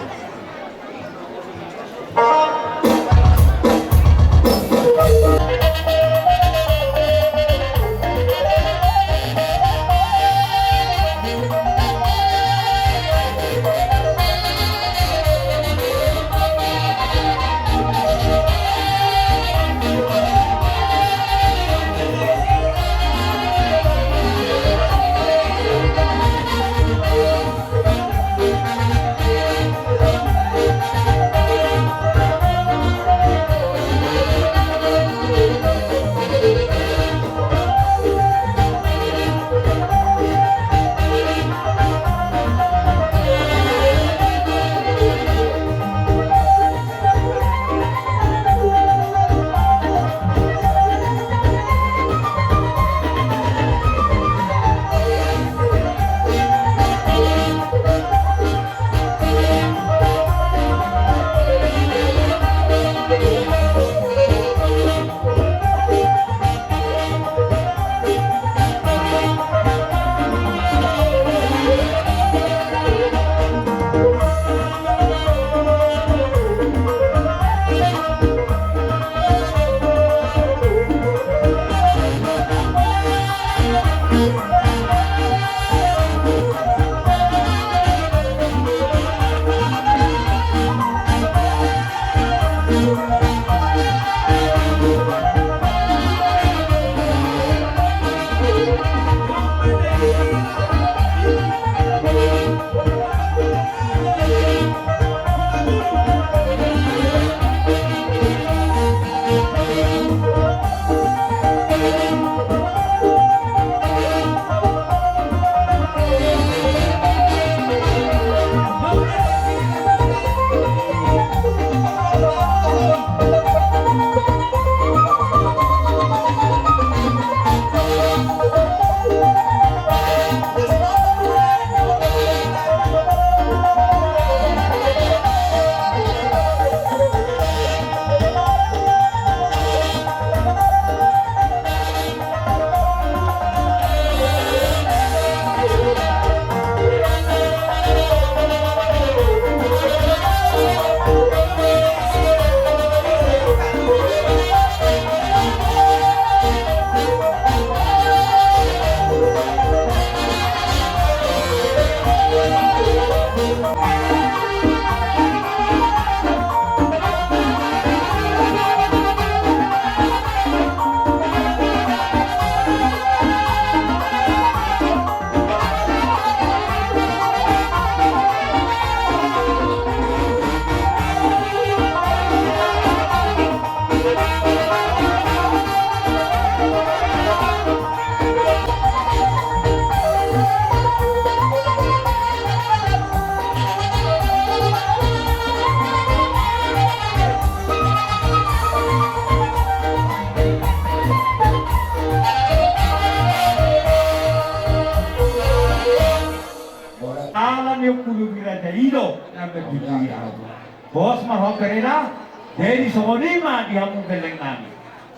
Ala ni ompulu ni raja i do na marjuji ahu. Pos ma roha berena. Jadi songon i ma di hamu gelleng nami.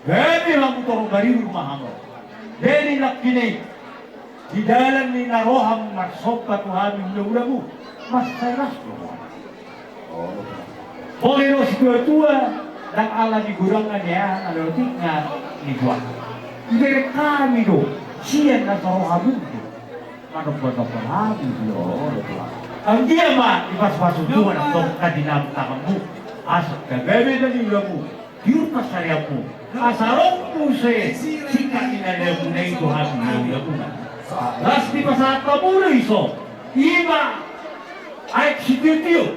Jadi hamu torop baribur ma hamu. Jadi nangkin i di dalan ni na ro hamu marsomba tu hami hula-hulamu, mansai las do roha. Boi do situa-tua, ndang ala ni godangna ni aha, ala ni otikna ni goar. Dibereng hami do sian na saroha muna do. Manomba-nomba hami do. Anggiat ma dipasupasu Tuhan antong hadirinami tanganmu, asa gabe na niulamu, tiur pansarianmu, asa ro muse singkat ni na niulamuna i tu hami na niulamuna. Las dipasahat hamu do i so, i ma aek sitiotio.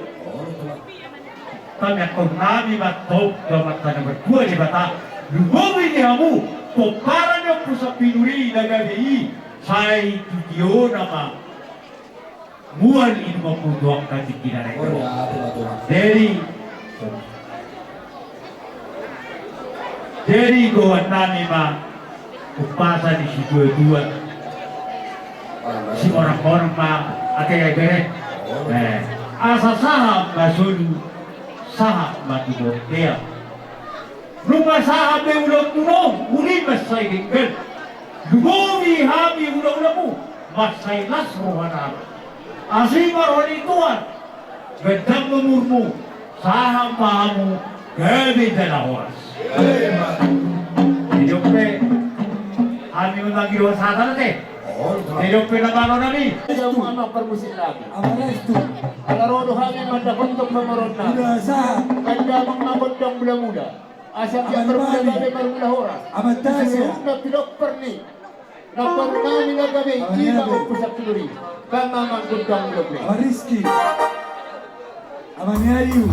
Tamiangkon nami ma antong tu Amanta na martua Debata, lumobi di hamu pomparan ni Ompu Sampinuri na gabe i, sai tu tiona ma mual inumonmu tu angka tingki na naeng ro. Jadi, jadi gohan nami ma umpasa ni situatua, simorangmorang ma ate, bere. Eh, asa sahat ma solu, sahat ma tu bontean. Nunga sahat be ulaonmuna on, uli mansai denggan. Lumobi hami ulaulamu, mansai las rohanami. Asi ma roha ni Tuhan, ganjang ma umurmu, sahat ma hamu gabe jala horas. Jadi on pe, hami mangido sahatan ate. Jadi on pe na malo nami. Jamu ama parmusik lagi. Apa restu? Ala ro do hami mandapothon pamoruonna. Sudah sahat. Kan damang ma gondang mulamuda. Asa anggiat marmula gabe marmula horas. Aman tas ya. Suhut na pilopper ni namboru nami na gabe i, ima Ompu Sampinuri. Kan ma amang gondang mulamuda. Aman Rizky. Aman Yayu.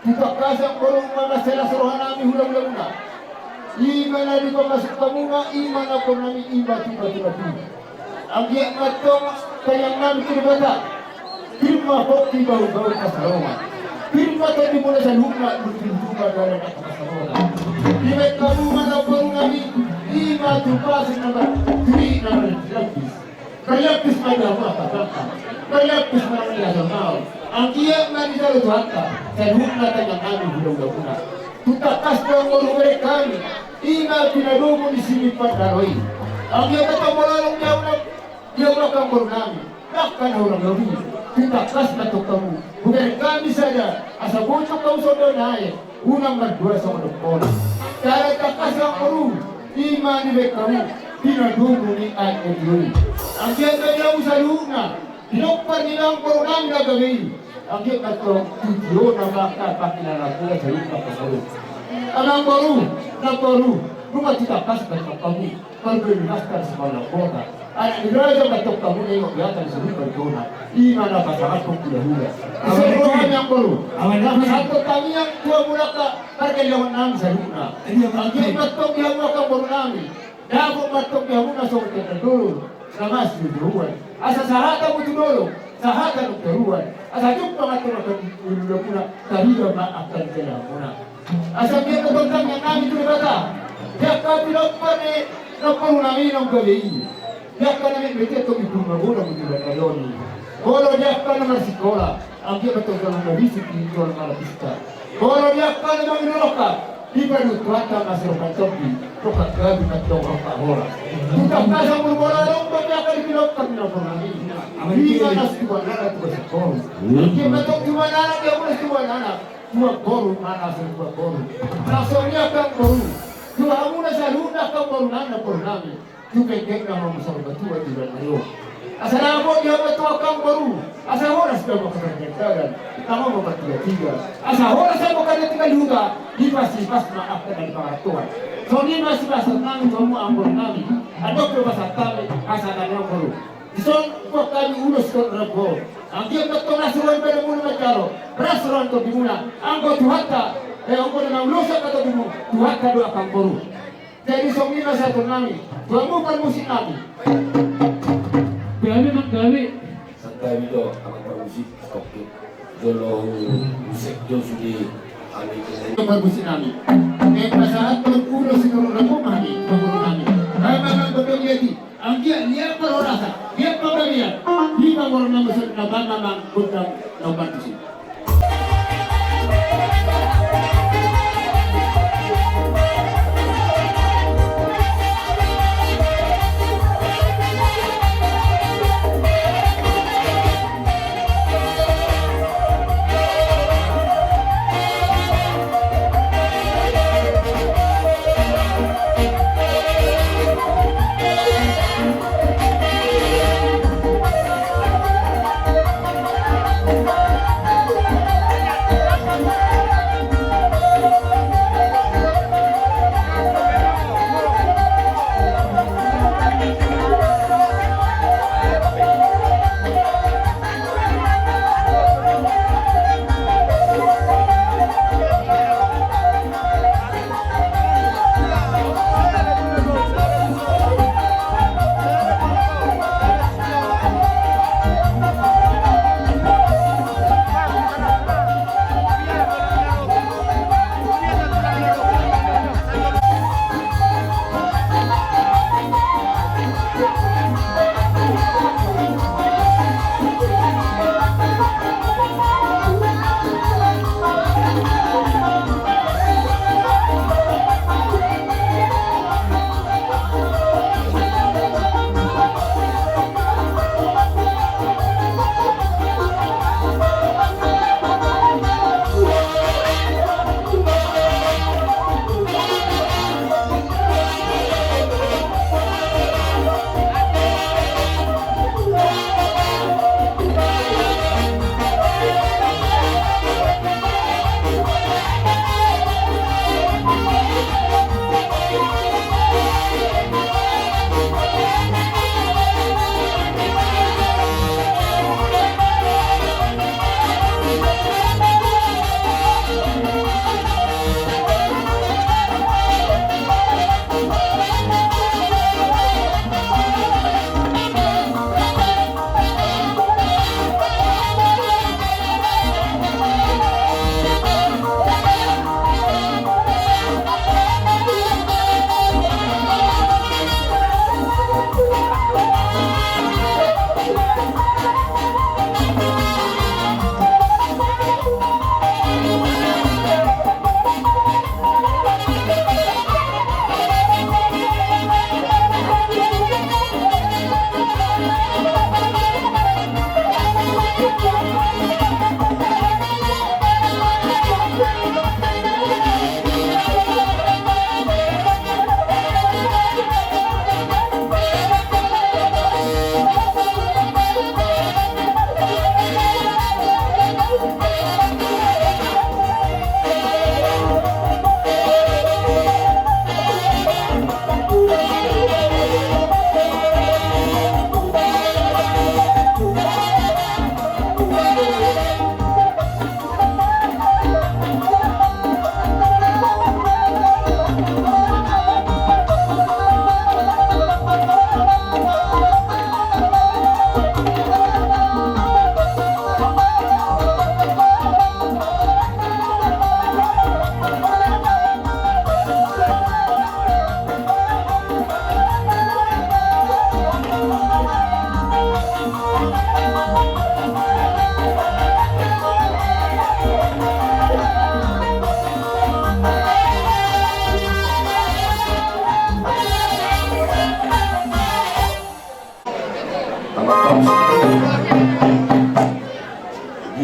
Tutangkas amang boru, mansai las rohanami hulahulamuna. Ima na dipamasuk hamuna, ima na borunami, ima tuba-tuba tu. Anggiat ma antong tangiangnami tu Debata. Pir ma pongki bahul-bahul pansalongan. Pir ma tondimuna saluhutna, lutu-lutu ma dalan angka pansalongan. Dibahen hamu ma amang borunami, ima tuba sing nama turi nama lapis. Marlapis ma di hamu angka bangka, marlapis ma di hamu angka bangka. Anggiat ma dijalo Tuhanta saluhutna tangiangnami hulahulamuna. Tutangkas do amang boru hubereng hami, ima pinadomu ni si Mimpan Daro i. Anggiat ma antong molo adong di hamu na, di hamu angka amang borunami, angka na hurang lobi, tutangkas ma antong hamu. Hubereng hami sada, asa boi antong hamu songon daonae. Unang mardua songon dokkon. Jala tangkas amang boru, ima dibahen hamu pinadomu ni aek na tio i. Anggiat ma di hamu saluhutna pilopper ni amang boru nami na gabe i. Anggiat ma antong tu tiona ma angka pangkilalaan muna saluhutna amang boru. Amang boru, namboru, nunga tutangkas ma antong hamu. Parbue ni master sekolah kota. Anak ni raja ma antong hamu, na ingot biasa di sini pardona. Ima na pasahathon hulahula. Aman. Amang boru. Aman. Na pasahathon tangiang tu hamu angka pargellongan nami saluhutna. Iya, Aman. Anggiat ma antong di hamu angka amang boru nami. Dapot ma antong di hamu na songon tenda dolok. Na masuk di ruan. Asa sahat hamu tu dolok. Sahat hamu tu ruan. Asa jumpang antong angka hulahula muna. Tarida ma angka jala muna. Asa anggiat ma antong tangiangnami tu Debata. Di angka pilopper ni namboru nami na gabe i. Di angka na metmet i antong i pur magodang di bagasan on i. Molo di angka na marsikola, anggiat ma antong jala na bisuk i jala na lapista. Molo di angka na mangido rongkap, dipaihut Tuhanta ma siroha ni tondi, rongkap gabe ma antong rongkap horas. Tutangkas amang boru, molo adong do di angka na pilopper ni namboru nami. Ima na so tubuan anak tubuan singkoru. Anggiat ma antong tubuan anak, di hamu na so tubuan anak. Tubuan boru, mana so tubuan boru. Na songon i angka boru. Tu hamuna saluhutna angka boru nami, namboru nami. Tu penggeng na mamusaur matua di bulan Mario. Asa dapot di hamu tu angka boru. Asa horas di hamu angka pargandagan. Tama ma partigatiga. Asa horas hamu angka na tinggal di huta. Dipasipas ma angka na di pangarantoan. Songon i ma sipasahat nami tu hamu amang boru nami. Adong do pasahat nami, pasahat nami amang boru. Dison huboan hami ulos dohot rambu. Anggiat ma antong las roha ni badanmuna manjalo, las roha ni tondimuna. Anggo Tuhanta, eh, anggo na maulosi angka tondimu, Tuhanta do amang boru. Jadi songon i ma sahaton nami tu hamu parmusik nami. Gabe ma gabe. Santabi do amang parmusik. Oke. Jolo husek jo sude. Amang parmusik nami. Eh, pasahathon ulos sitorop rambu ma hami, amang boru nami. Amang, amang, godang i ate. Anggiat liat parhorasan, liat panggabean. Di pamoruon nami songon na bana nang gondang na ummartus i.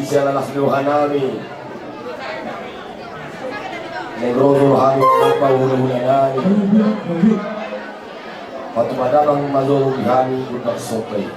Siala las ni roha nami. Naeng ro tu roha nami, apa hula-hula nami. Patupa damang ma jolo di hami, gundang somba i.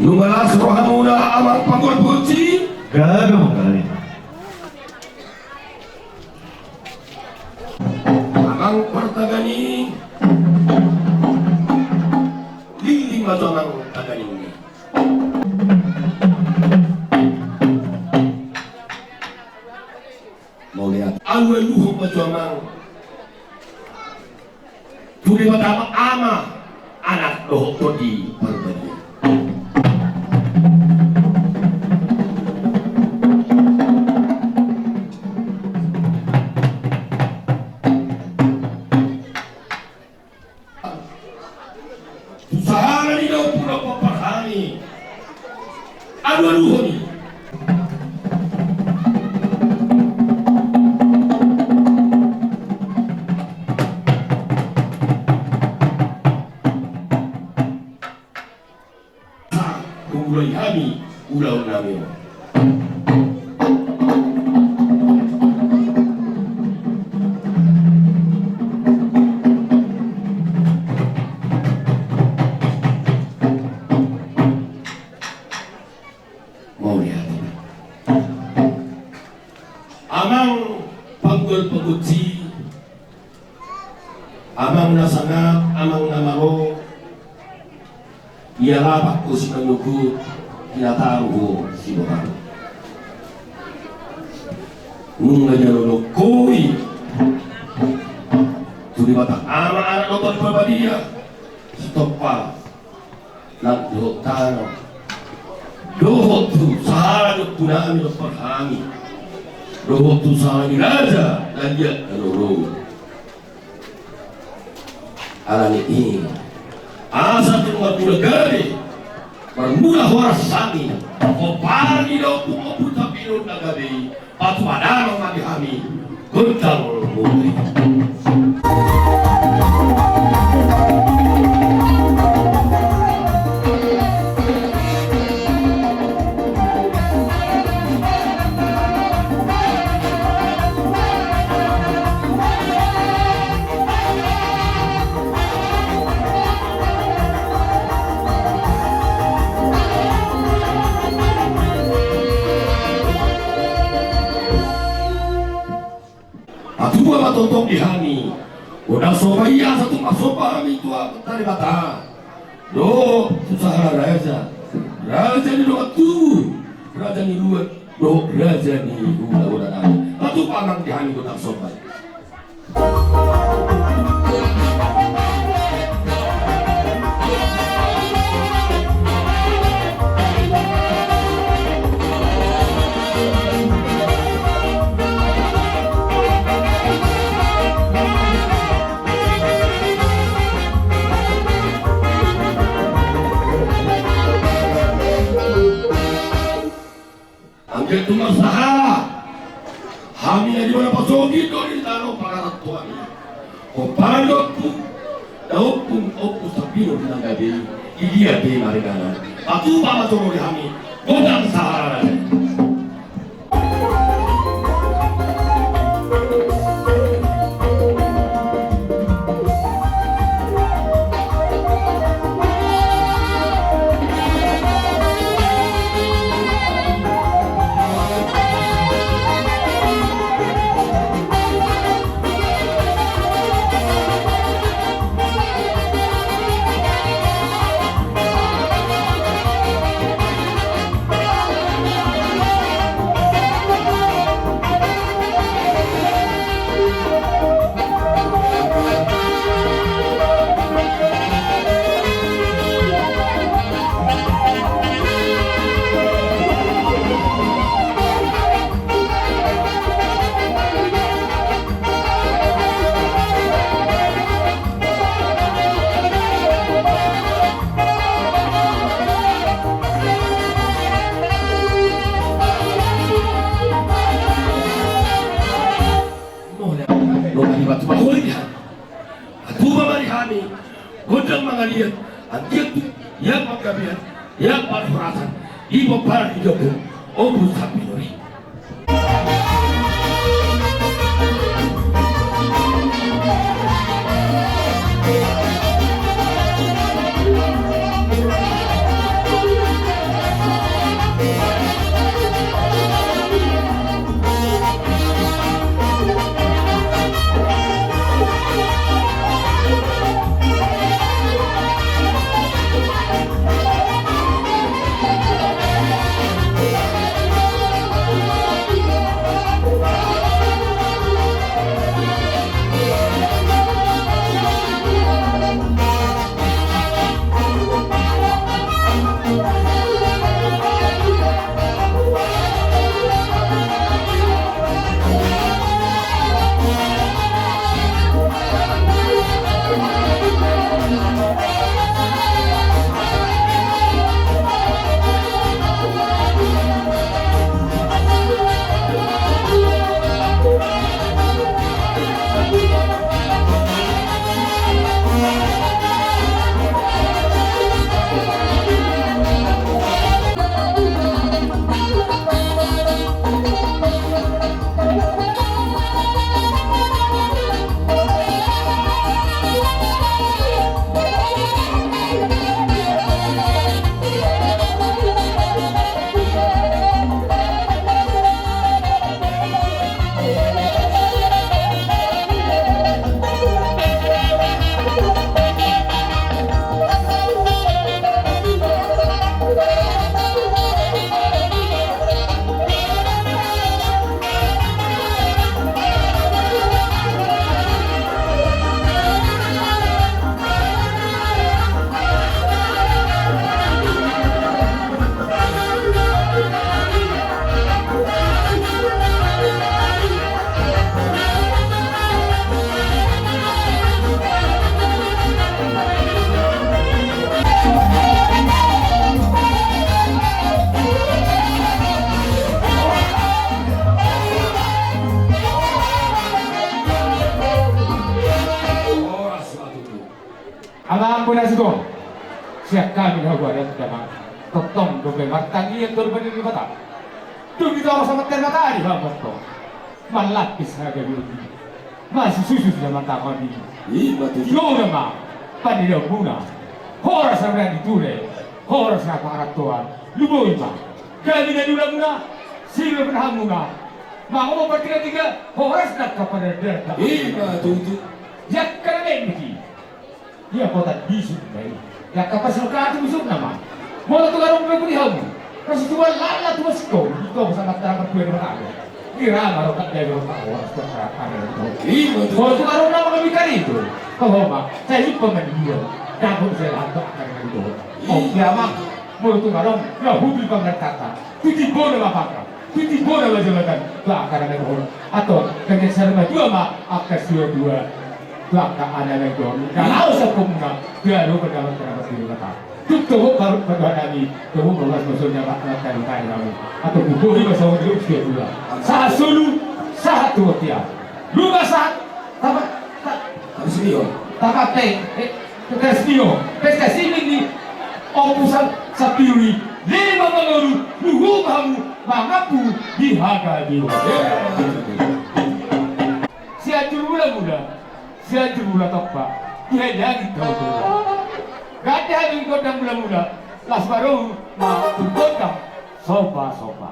Nunga las rohamuna, amang panggual puji? Gabe mangkatai. Amang partaganing, lili ma jo amang taganing i. Mauliate. Alualuhon ma jo amang tu Debata Ama, Anak dohot Tondi Parbadia. Tu sahala ni daompuna pomparan i. Alualuhon i. Amang panggual pagonsi, amang na sangap, amang na malo, ia lapak ho simanungkun, ia taru ho sibotaru. Nunga jalo nongkoi tu Debata Ama, Anak dohot Tondi Parbadia, sitompa langit dohot tano, dohot tu sahala ni ompunami dohot parhami, dohot tu sahala ni raja na liat na lolo. Alani i, asa tung marmula gabe, marmula horas hami, pomparan ni ompung, Ompung Sambinur na gabe i, patupa damang ma di hami gondang muli. Patupa ma tongtong di hami gondang somba i, asa tung marsomba hami tu Amanta Debata dohot tu sahala raja, raja ni dongan tubu, raja ni luat dohot raja ni hulahula nami. Patupa ma di hami gondang somba i. Anggiat tung marsahala hami na di bona pasogit do di tano pangarantoan i. Pomparan ni ompung, na ompung, Ompung Sambinur na gabe i, di dia pe maringanan. Patupa ma tongtong di hami gondang sahala raja. Mauliate ma di hami. Patupa ma di hami gondang mangaliat, anggiat tung ia panggabean, ia parhorasan di pomparan ni ompung, Ompung Sambinur i. Amang bona sugong. Sian hami na huadat damang. Tongtong dope martangiang tu Debata. Dung ditohor sama terima kasih hamu tong. Malapis haga biuti. Masih susu sudah mata kami. Ima tutu. Dua nama. Pandidomuna. Horas sama di ture. Horas sama parantoan. Luboi ma. Kami na dula muna. Sila berhamuna. Mangomo bertiga-tiga. Horas dan kapan ada. Ima tutu. Yang kena mengki. Ia kota bisuk na i. Ia kapas lo katu bisuk nama. Molo tu garong pe pudi hamu. Kasi tu wal lala tu masiko. Ito ko sama tarang kue nama kago. Kira ma rokat dai rokat ko. Molo tu garong nama kami kari itu. Kau homa. Saya lupa mandi dua. Dapur saya lantak akan mandi dua. Oh ya mang. Molo tu garong. Ya hubi pangan kata. Tuti bona ma pangka, tuti bona ma jabatan, tu angka na naeng dohot. Atau, kagek sari ma dua ma, angka siwa dua. Tu angka anak naeng dohot. Na laos sampung na, dua dua pendapat pendapat diri kata. Tuk tobok baru pendapat kami, tobok baru mas masuk nyawa, nyawa kami kami kami. Atau bukuri mas sama dulu siwa dua. Sahat solu, sahat dua tiap. Lu gak sahat, tapa, ta-, tapa sini yo. Tapa peng, eh, Tegas dio, tegas ini ni. Ompu sa-, sapiu i, lima mangolu, luhut hamu, mangapu, di haga di. Sianjur mula-mula, sianjur mula topa, di hanya di kau mula. Gak ada hanya di kota mula-mula, las baru, ma, tu kota, sopa-sopa.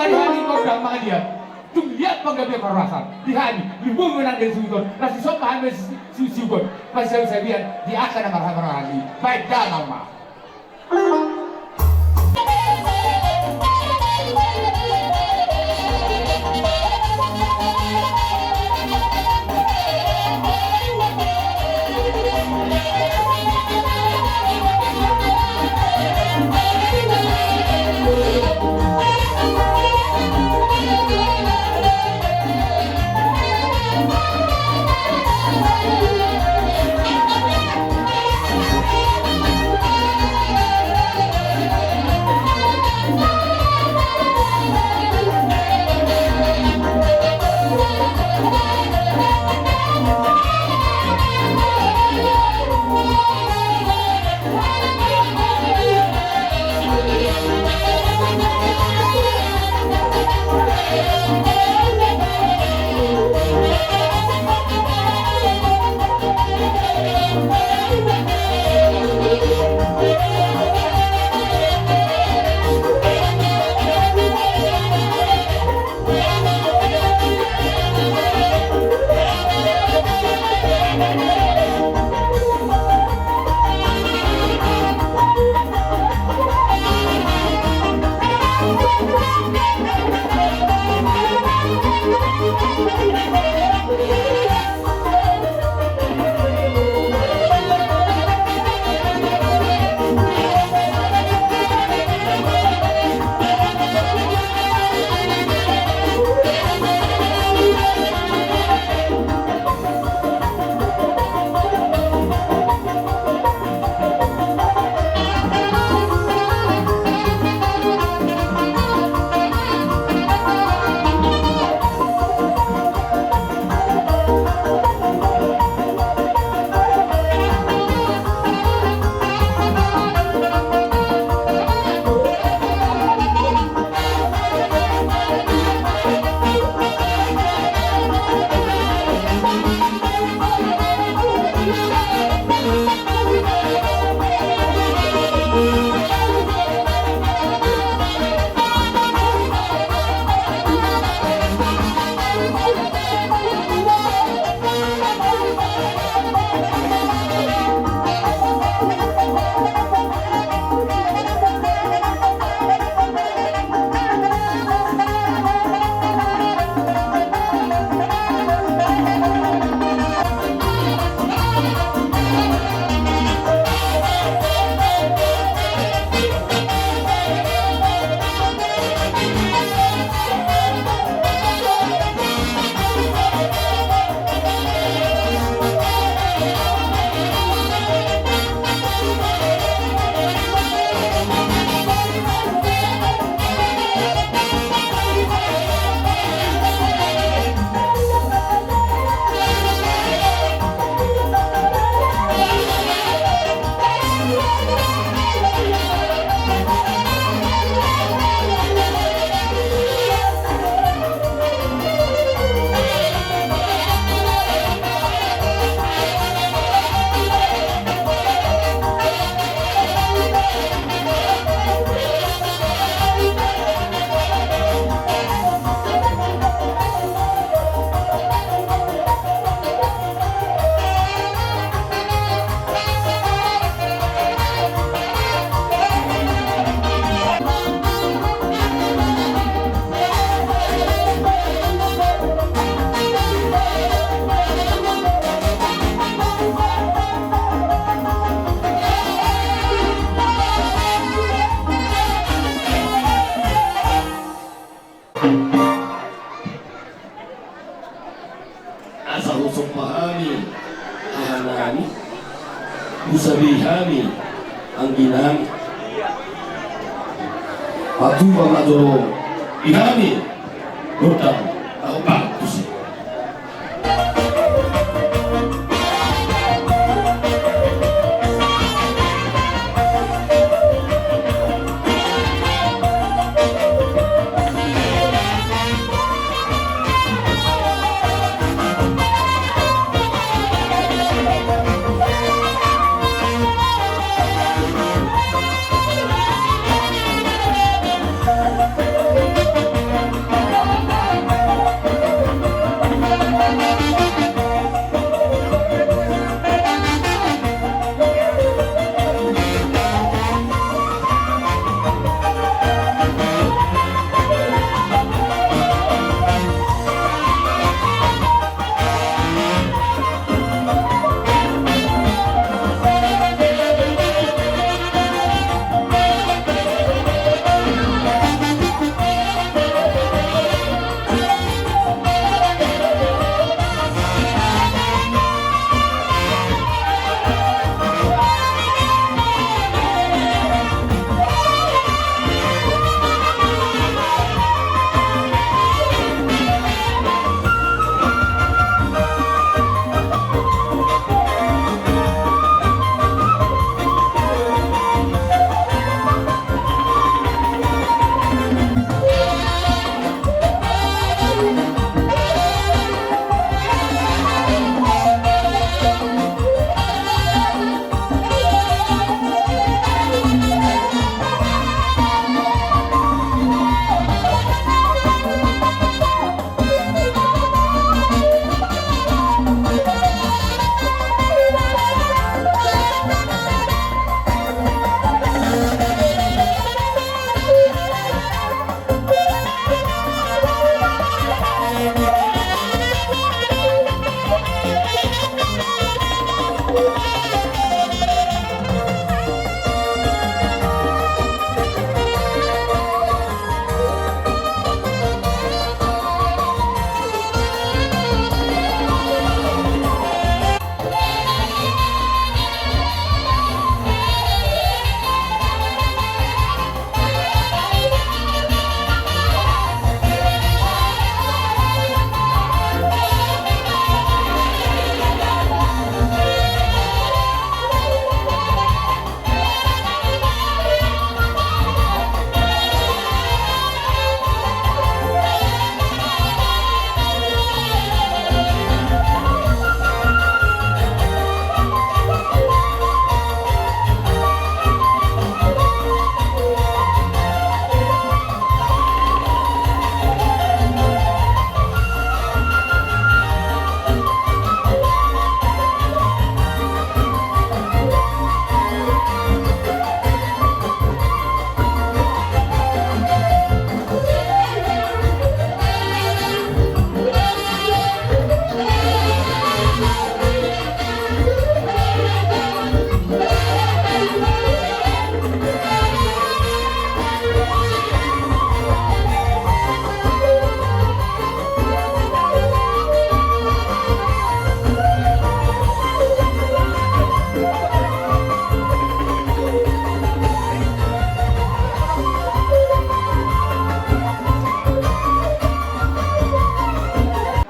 Di hami kondang mangaliat, tung liat panggabean parhorasan, di hami, di bumi nang den suhuton, na sisomba hami si-, si-, siukon, pasisabian, di angka na marhaha-marhaha i, baen damang ma. Somba hami hahanami, husabi hami angginami. Patupa ma jolo di hami gondang na hombar tusi.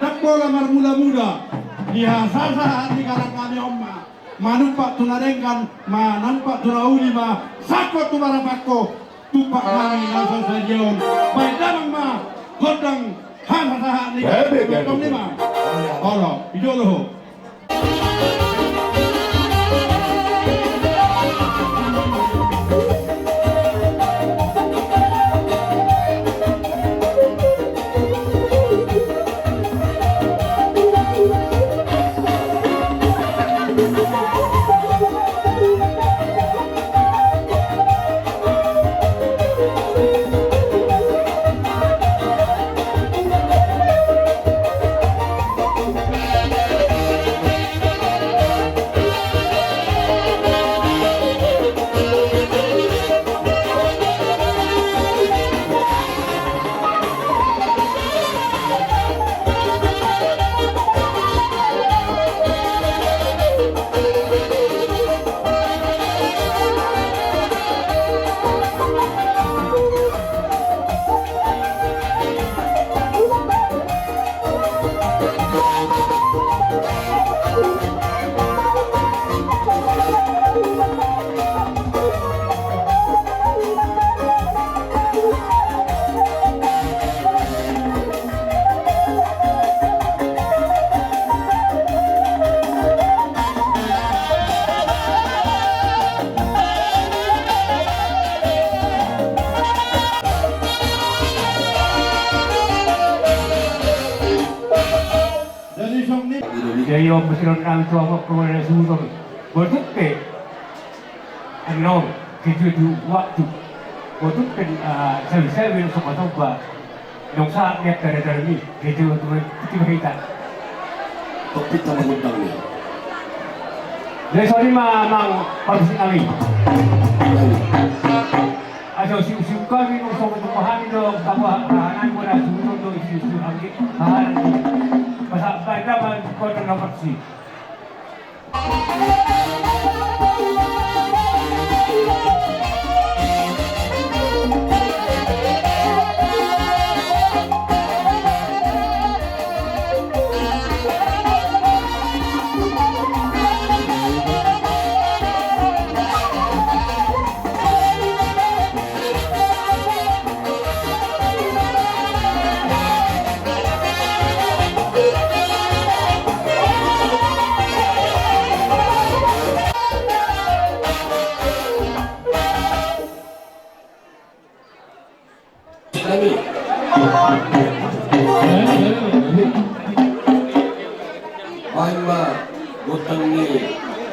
Ndang pola marmula-mula di hasasahat ni galang nami on ma manumpak tu na denggan, manumpak tu na uli ma sangkot tu marapangko. Tumpak nami na sadia on, baen damang ma gondang hasasahat ni galang nami on ma. Olo, i do dohot. Jadi, om, masih ronang tu apa, kau ada suruh. Betul ke? Annon, ketujuh waktu. Betul ke, ah, sabi-sabi, sopa-sopa. Nunga sahat ni angka dadarmi, jadi untuk tiba hita. Topik sama undang ni. Jadi, sorry, ma-, mang, pabisi kami. Aso siu-siu kami, nung songon tu pahami do, tabo hahanan, gua dah suruh do siu-siu kami, hahanan. Pas apa, apa, kau dah dapat sih. Baen ma gondang ni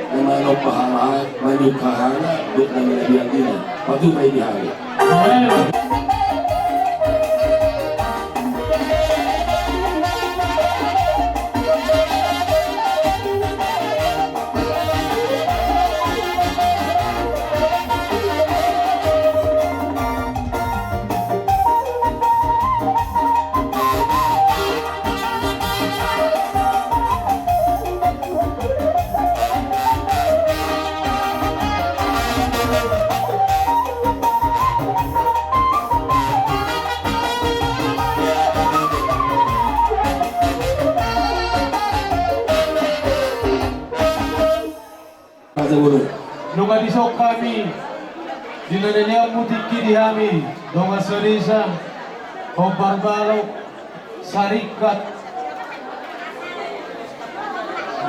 na manop hahana, manop hahana, gondang na biang ina. Patupa i di hami. Nunga dison hami di na nilehonmu tingki di hami, dongan sadesa, hombar balok, saringkat,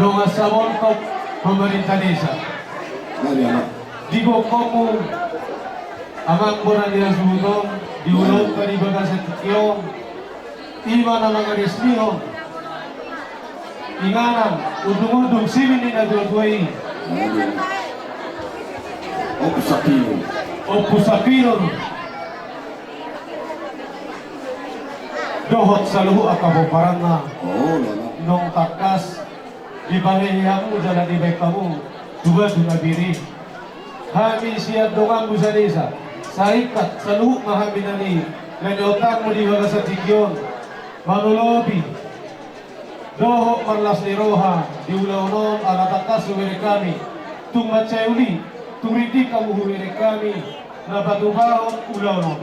dongan saboltok, pemerintah desa. Digokhonmu, amang bona ni hasuhuton, di ulaonta di bagasan tingki on, ima na mangaresmihon inganan, undung-undung simin ni natuatua i. Ompu Sapinur. Ompu Sapinur. Dohot saluhut angka pomparanna. Nunga tangkas dipangihi hamu jala dibahen hamu tu batu na pir i. Hami sian donganmu sadesa, saringkat, saluhut ma hami na ni, na nilehonmu di bagasan tingki on, manolopi dohot marlas ni roha di ulaon on, ala tangkas hubereng hami, tung mansai uli, tung rinding hamu hubereng hami na patupahon ulaon on.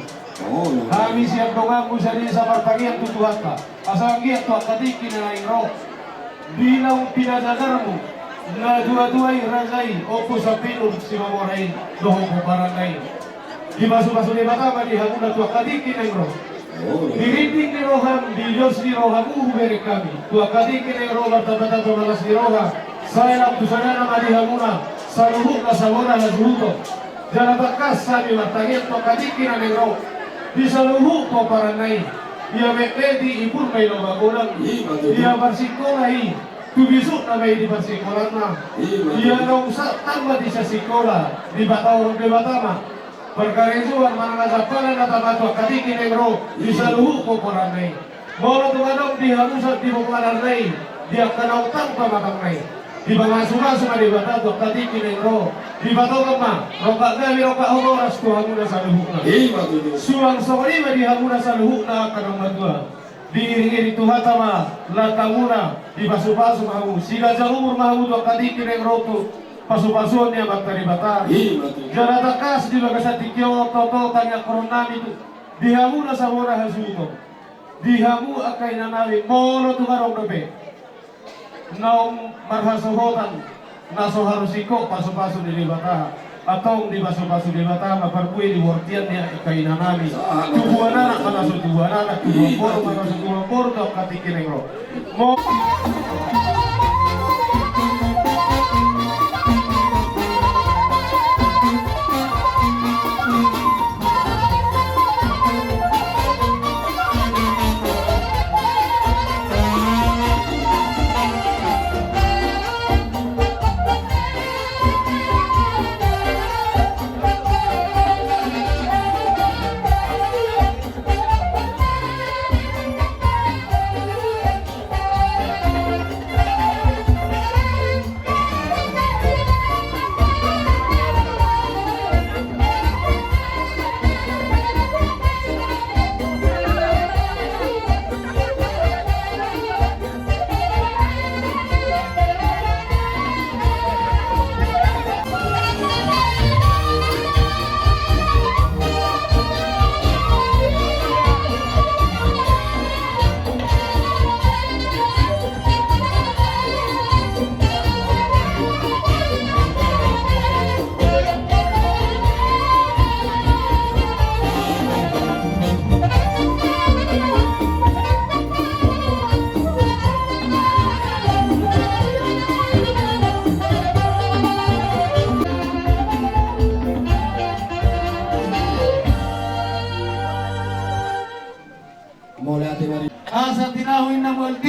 Hami sian donganmu sadesa martangiang tu Tuhanta, asa anggiat tu angka tingki na naeng ro, di naung pinajagarmu natuatua i, raja i, Ompu Sapinur Simamora i, dohot pomparanna i, dipasupasu Debata ma di hamuna tu angka tingki naeng ro. Di rinding ni roham, di dos ni rohamu hubereng hami tu angka tingki naeng ro, martambatamba marlas ni roha, sai lam tu sadana ma di hamuna saluhutna sabona hasuhuton. Jala tangkas hami martangiang tu angka tingki na naeng ro, di saluhut pomparanna i, ia metmet i, ibur ma i loba godang, ia parsikola i, tu bisukna ma i di parsikolanna, ia naung sahat tamba di sasikola, dipatahon Debata ma parkarejoan manang ajampalan na tama tu angka tingki naeng ro, di saluhut pomparanna i. Molo tung adong di halusan di pomparanna i, di angka naung tang pamatangna i, dipamasumasu ma Debata tu angka tingki naeng ro, dipatongka ma rongkap gabe, rongkap horas tu hamuna saluhutna. Suang songon i ma di hamuna saluhutna angka na matua. Diiringiring Tuhanta ma langkamuna, dipasupasu ma hamu, siganjang umur ma hamu tu angka tingki naeng ro tu pasupasuon ni Amanta Debata. Jala tangkas di bagasan tingki on, toto tangiangkonon nami tu di hamuna sabona hasuhuton. Di hamu angka inanami, molo tung adong dope naung marhasohotan na so harus ingkon pasupasu ni Debata, antong dipasupasu Debata ma parbue di bortian ni angka inanami. Tubuan anak ma na so tubuan anak, tubuan boru ma na so tubuan boru tu angka tingki naeng ro. Mo-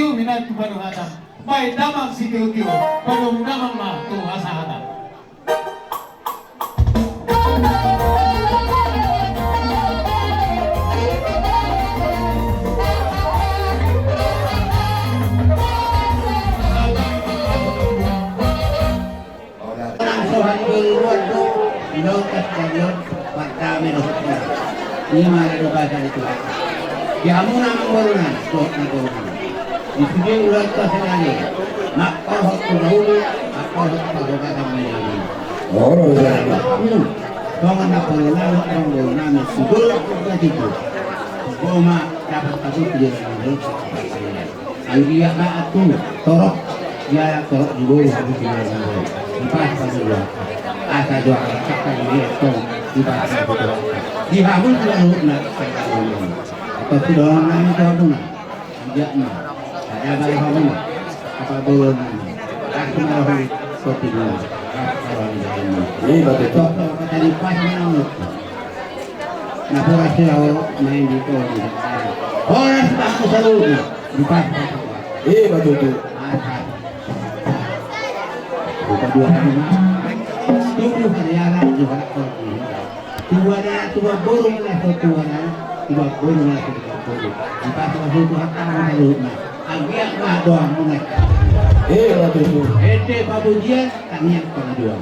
Minantu baru hata. Baen damang sitio-tio, baen damang ma tu hasahatan. Nang so hatiuruan do, ilotas dalion, mardame dohot hira. Ima na do basa ni Tuhan. Di hamuna amangboru nami, dohot namboru nami. Di sude ulaonta sadari, mangkorhon tu na uli, mangkorhon tu parhorasan ni hamuna. Olo, olo. Songon namboru nami, amangboru nami, sudol, sudol. Boma, dapat satu, tujuh, Anggiat ma tu torop, ia torop ni boru, hamu di boru. Dipasahat ma tu Tuhan. Asa dohot angka ni dia tong, dipasahat ma tu Tuhan. Di hamu tu Tuhan, na, anggiat ma. Ada balik hamu. Apa bolon nami. Aku mau hamu. Kopi dulu. Aku mau hamu. Ini batu tok. Tok, tok, kata dipas mana? Na horas do au main di tol. Horas ma hamu saluhutna. Dipas. Eh, batu tu. Masa. Buka dua kali ma. Tubuh kaliara juga kau. Tubuh ada, tubuh burung lah, tubuh ada, tubuh burung lah, tubuh burung. Dipas ma hamu tu hata hamu saluhutna. Anggiat ma dohot hamuna. Eh, batu tu. Ende pamujian, tangiang pangidoan.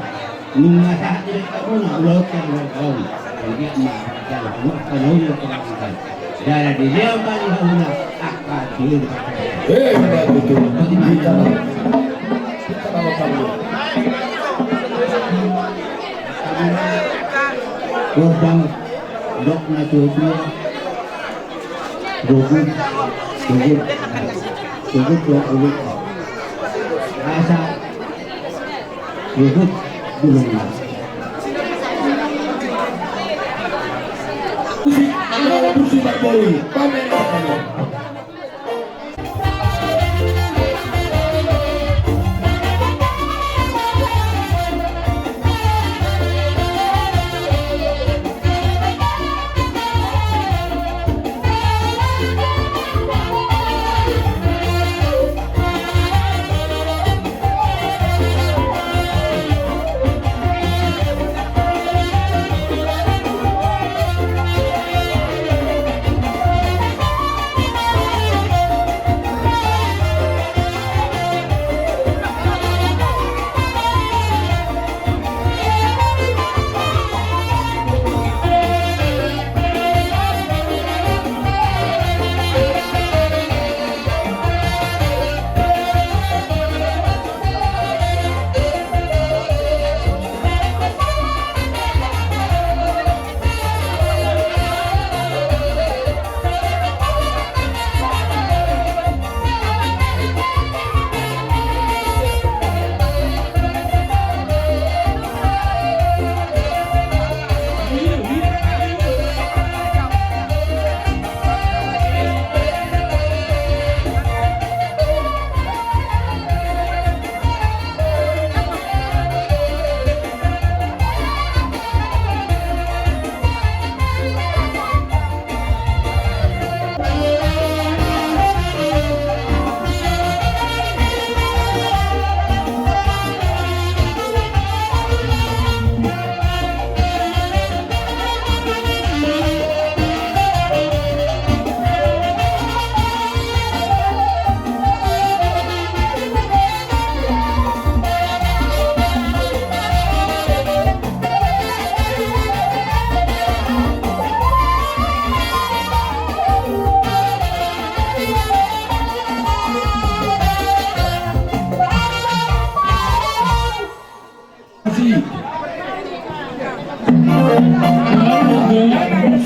Nunga sahat di hamuna, ulaonta di hamuna. Anggiat ma, jala hamuna, pangidoan, pangidoan. Jala dilehon ma di hamuna, angka dilehon. Eh, batu tu. Boti mana? Gordang, dok na tua-tua. Ruhut, ruhut, ruhut, ruhut. Asa ruhut bulungna. Musik, angka musik bakboi, pamer.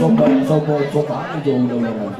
Sopo, sopo, sopo, aja ulang-ulang.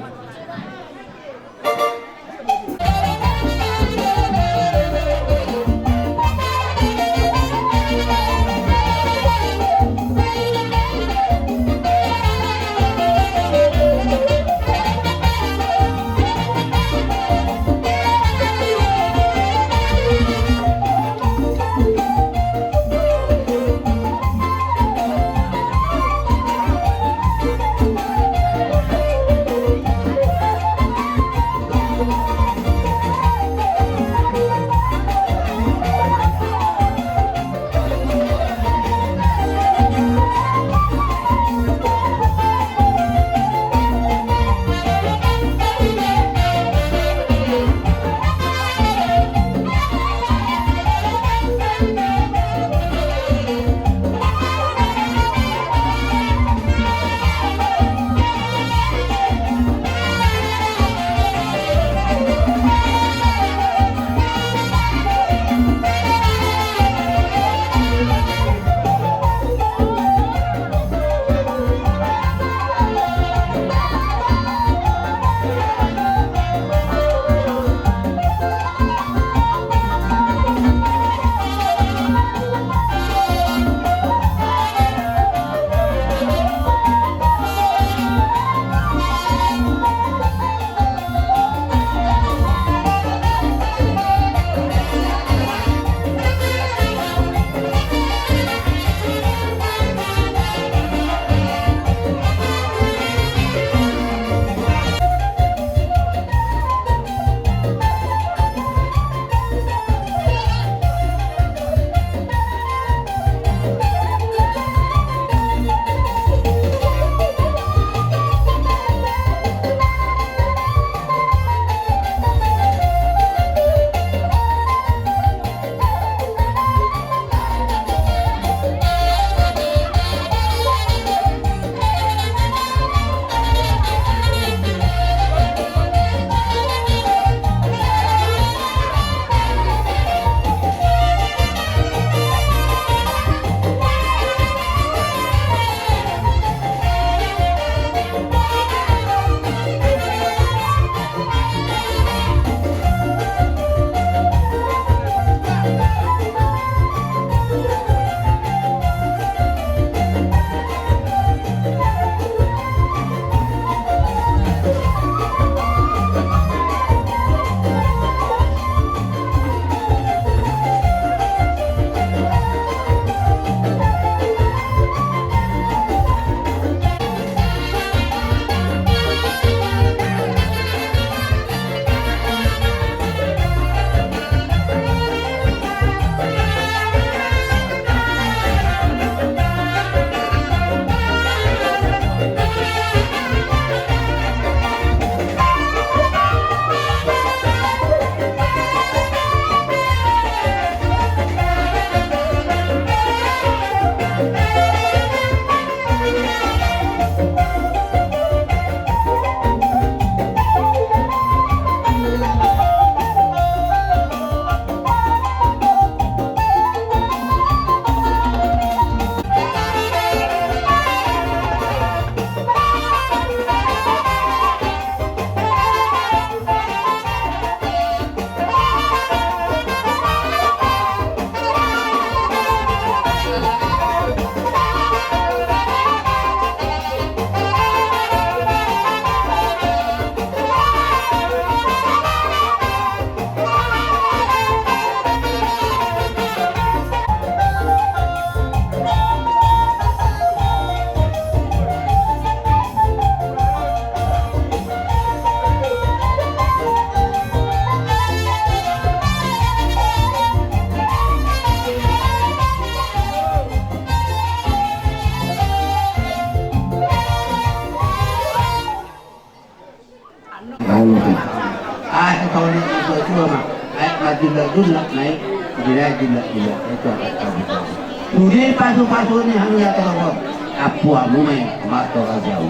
Jullak-jullak na i, di na jullak-jullak na i tu angka tabu-tabu. Sude pasu-pasu ni hami na torop on, ampu hamu ma i martoras ahu.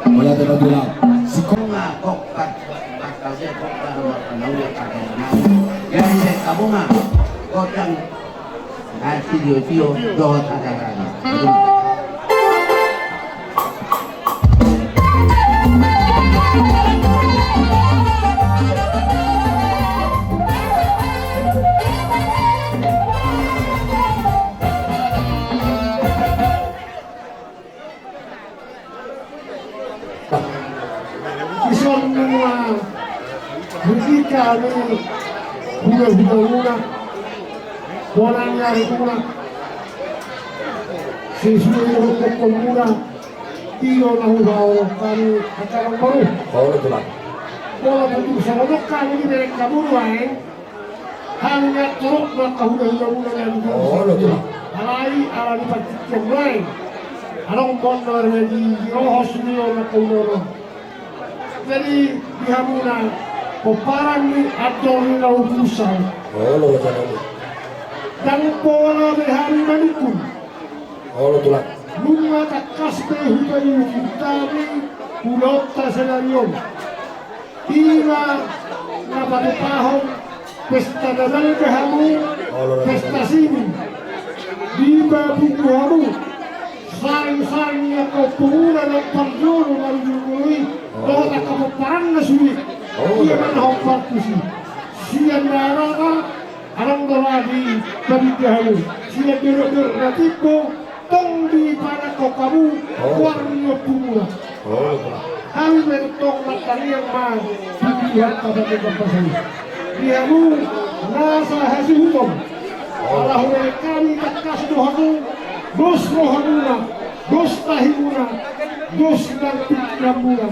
Mauliate ma tulang. Sikola kok. Jadi, kamu mah godang. Nah, sitio-tio dohot acarana. Dison ma hujinta ni hulahula muna, bona ni ari muna, sesuai dohot gokhon muna, i do na hupasahat hami angka amangboru. Olo tulang. Molo tung songon on hami di Medan Kaburu ae. Hami na torop ma angka hulahula muna na di Olo tulang. Alai ala ni partingkian lain. Adong bona na di roha sude on angka hulahula. Jadi di hamuna pomparan ni andor ni na urusan. Olo tulang. Ndang pola be hami manungkun. Olo tulang. Nunga tangkas be hupaihuti hami ulaonta sadari on. Ima na patupahon pesta na balga hamu, pesta sining. Dipapungu hamu saring-saring ni angka ompu muna na parjolo marujung molo i dohot angka pomparanna sude. Ia manahon partusi sian na rata. Adong do ra dipabinda hamu sian dolok-dolok na timbo. Tong dipanangkok hamu goar ni ompu muna. Hami pe tong martangiang ma tu Tuhanta Pardenggan Basa i di hamu nasa hasuhuton. Ala hubereng hami tangkas do hamu dos roha muna, dos tahi muna, dos nang pingkiran muna.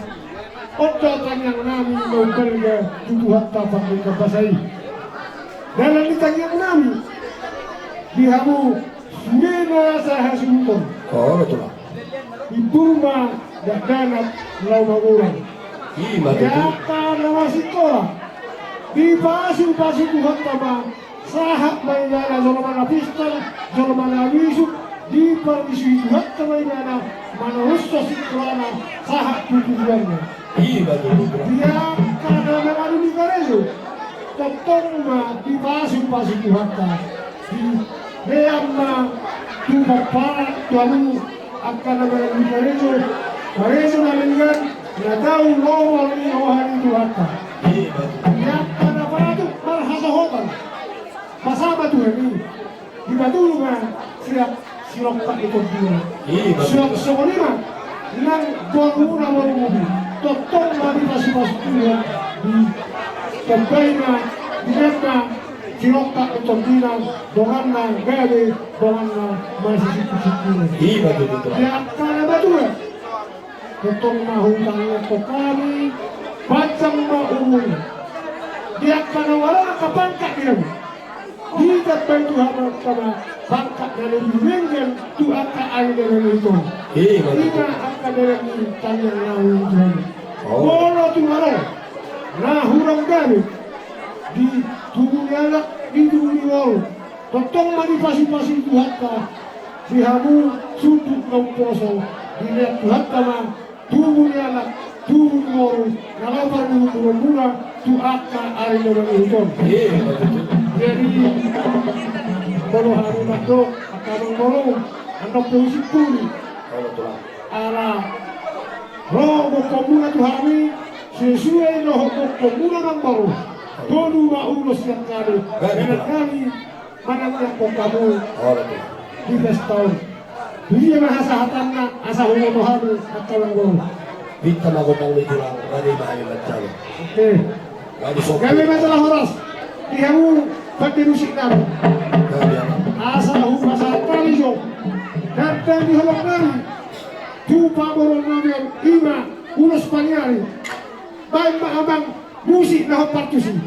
On do tangiang nami na umbalga tu Tuhanta Pardenggan Basa i. Dalan ni tangiang nami di hamu sude nasa hasuhuton. Olo tulang. Imbur ma dakdanak laho mangurang. Ima tutu. Di angka na masikola, dipasupasu Tuhanta ma. Sahat ma ibana jolma na pistor, jolma na bisuk, diparlisui Tuhanta ma ibana, manarushon sikolana sahat tu tujuanna. Ima tutu. Di angka na mangalului karejo, tongtong ma dipasupasu Tuhanta. Dilean ma tu pomparan, tu hamu angka na mangalului karejo, karejo na denggan, na tau lomo ni roha ni Tuhanta. Ima tutu. Di angka na patut marhasohotan. Pasama Tuhan i, dipatudu ma siap sirongkap ni tondina. Ima tutu. Suang songon i ma nang borumuna boru Mubi, tongtong ma dipasupasu Tuhan, ditambai ma, dilean ma sirongkap ni tondina, donganna gabe, donganna masisungkun-sungkunan. Ima tutu. Di angka na matua, tongtong ma hutangiangkon hami, panjang ma umurna. Di angka na ulaon angka pangkat di hamu, ditambai Tuhan ma angka pangkat na lebih denggan tu angka ari na mangihut on. Ima tutu. Ima angka dalan ni tangiang nami tu hamu. Olo. Molo tung adong na hurang gabe di tubu ni anak, di tubu ni boru, tongtong ma dipasupasu Tuhanta di hamu sundut na umposo, dilean Tuhanta ma tubu ni anak, tubu ni boru, na laho parminggu muna tu angka ari na mangihut on. Ima tutu. Jadi molo hami mandok angka amangboru, andok pe husipuli. Olo tulang. Ala ro gokhon muna tu hami, sesuai dohot gokhon muna amangboru. Tolu ma ulos sian hami. Baik, dalan hami manangiangkon hamu. Olo tulang. Di pesta on. Dia ma hasahatanna asa huboto hami angka amangboru. Pinta ma gondang ni tulang, bari ma hami manjalo. Oke. Gabe ma jala horas di hamu pande musik nami. Asa hupasahat hami jo dandang ni holong nami tu pamoruon nami on, ima ulos paniari. Baen ma amang musik na hombar tusi.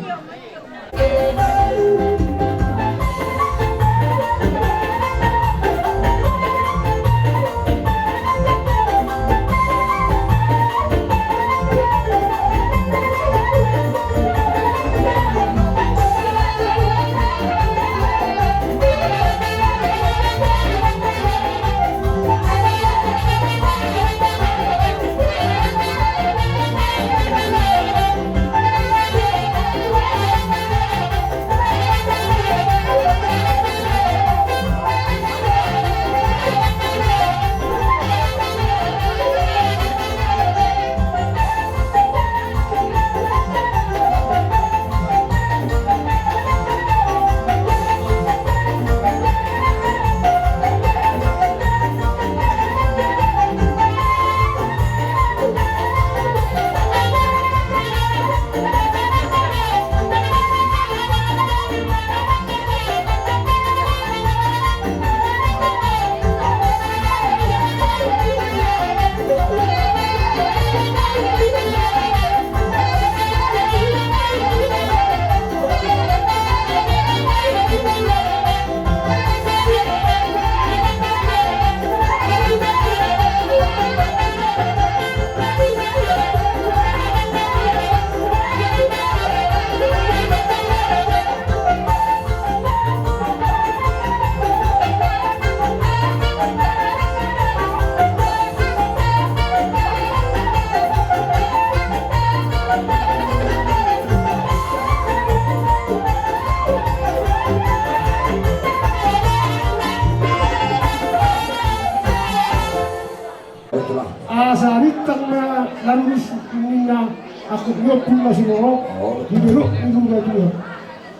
Di ompung na singorop, di dolok ni natua-tua.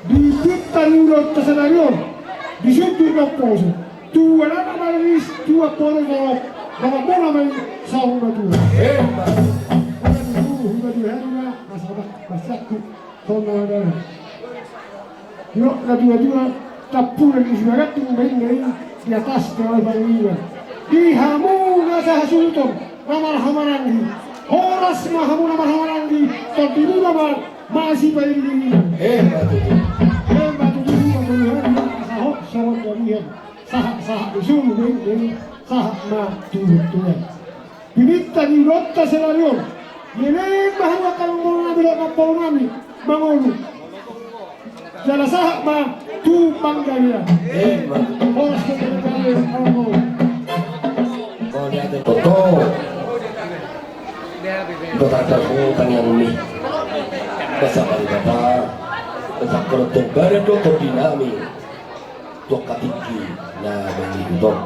Di pinta ni ulaonta sadari on, di sundut na umposo. Tua nama maris, tua poro jawab, nama mona mai saur matua. Hula di hulu, hula di harima, masalah, masaku, tona dana. Io, natua-tua, tampulan ni sibagat tu bainna i di atas tengah bangunan. Di hamu na sahasuhuton, na marhahamaranggi. Horas ma hamu na marhahamaranggi, tondimuna ma, masipairing-iringan. Emma tutu. Emma tutu, hula di harima, sahot songon damian. Sahat-sahat di sulu bainna i, sahat ma tu tuan. Pinta ni ulaonta sadari on. Leleng ma hamu angka amang boru nami dohot amang boru nami mangolu. Jala sahat ma tu panggalean. Emma. Horas ma tu panggalean. Toto. Ito tata ho tangiang ni. Basa bari bapa. Basa kolot dan badan do tondi nami. Tu angka tingki na mangihut on.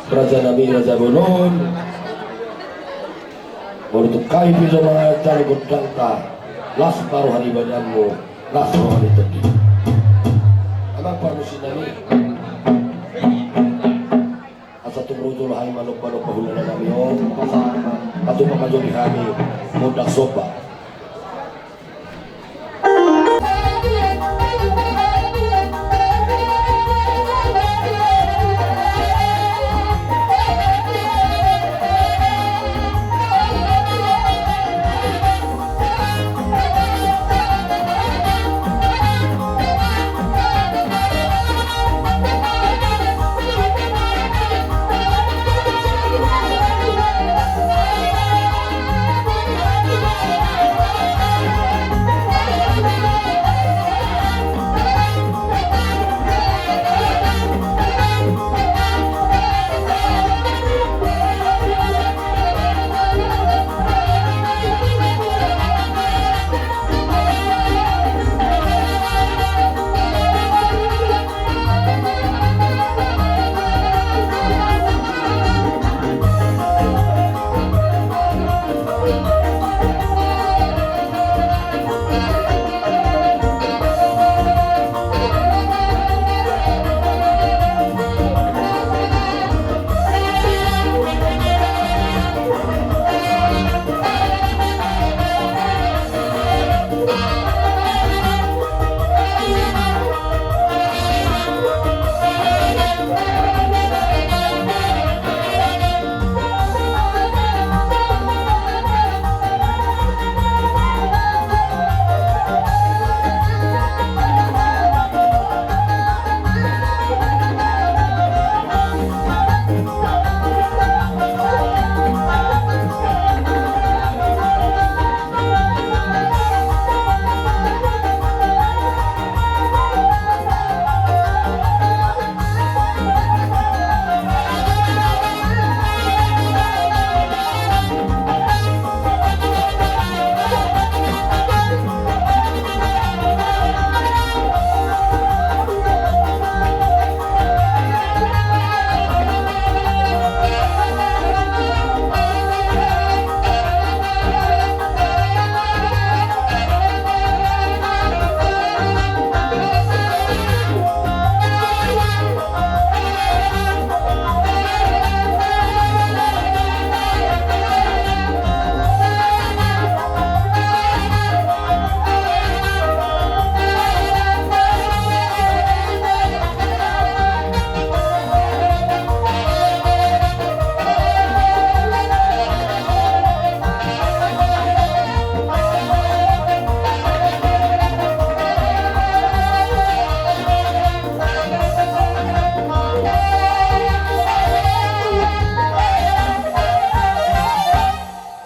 Raja nami, raja bolon. Molo tung hami pe jolo manjalo gondangta, las ma roha ni badanmu, las roha ni tondinmu. Amang parmusik nami. Asa tung ro jolo hami manomba-nomba hulahula nami on, asa patupa ma jolo di hami gondang somba.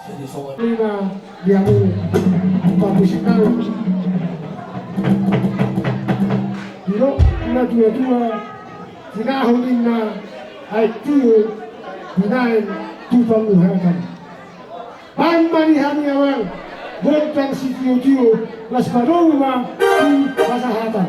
Jadi songon i ma di hamu parmusik nami. Didok natua-tua, tinahu ninna aek tio, binaen tu panguhatan. Baen ma di hami amang gondang sitio-tio, laos padomu ma tu hasahatan.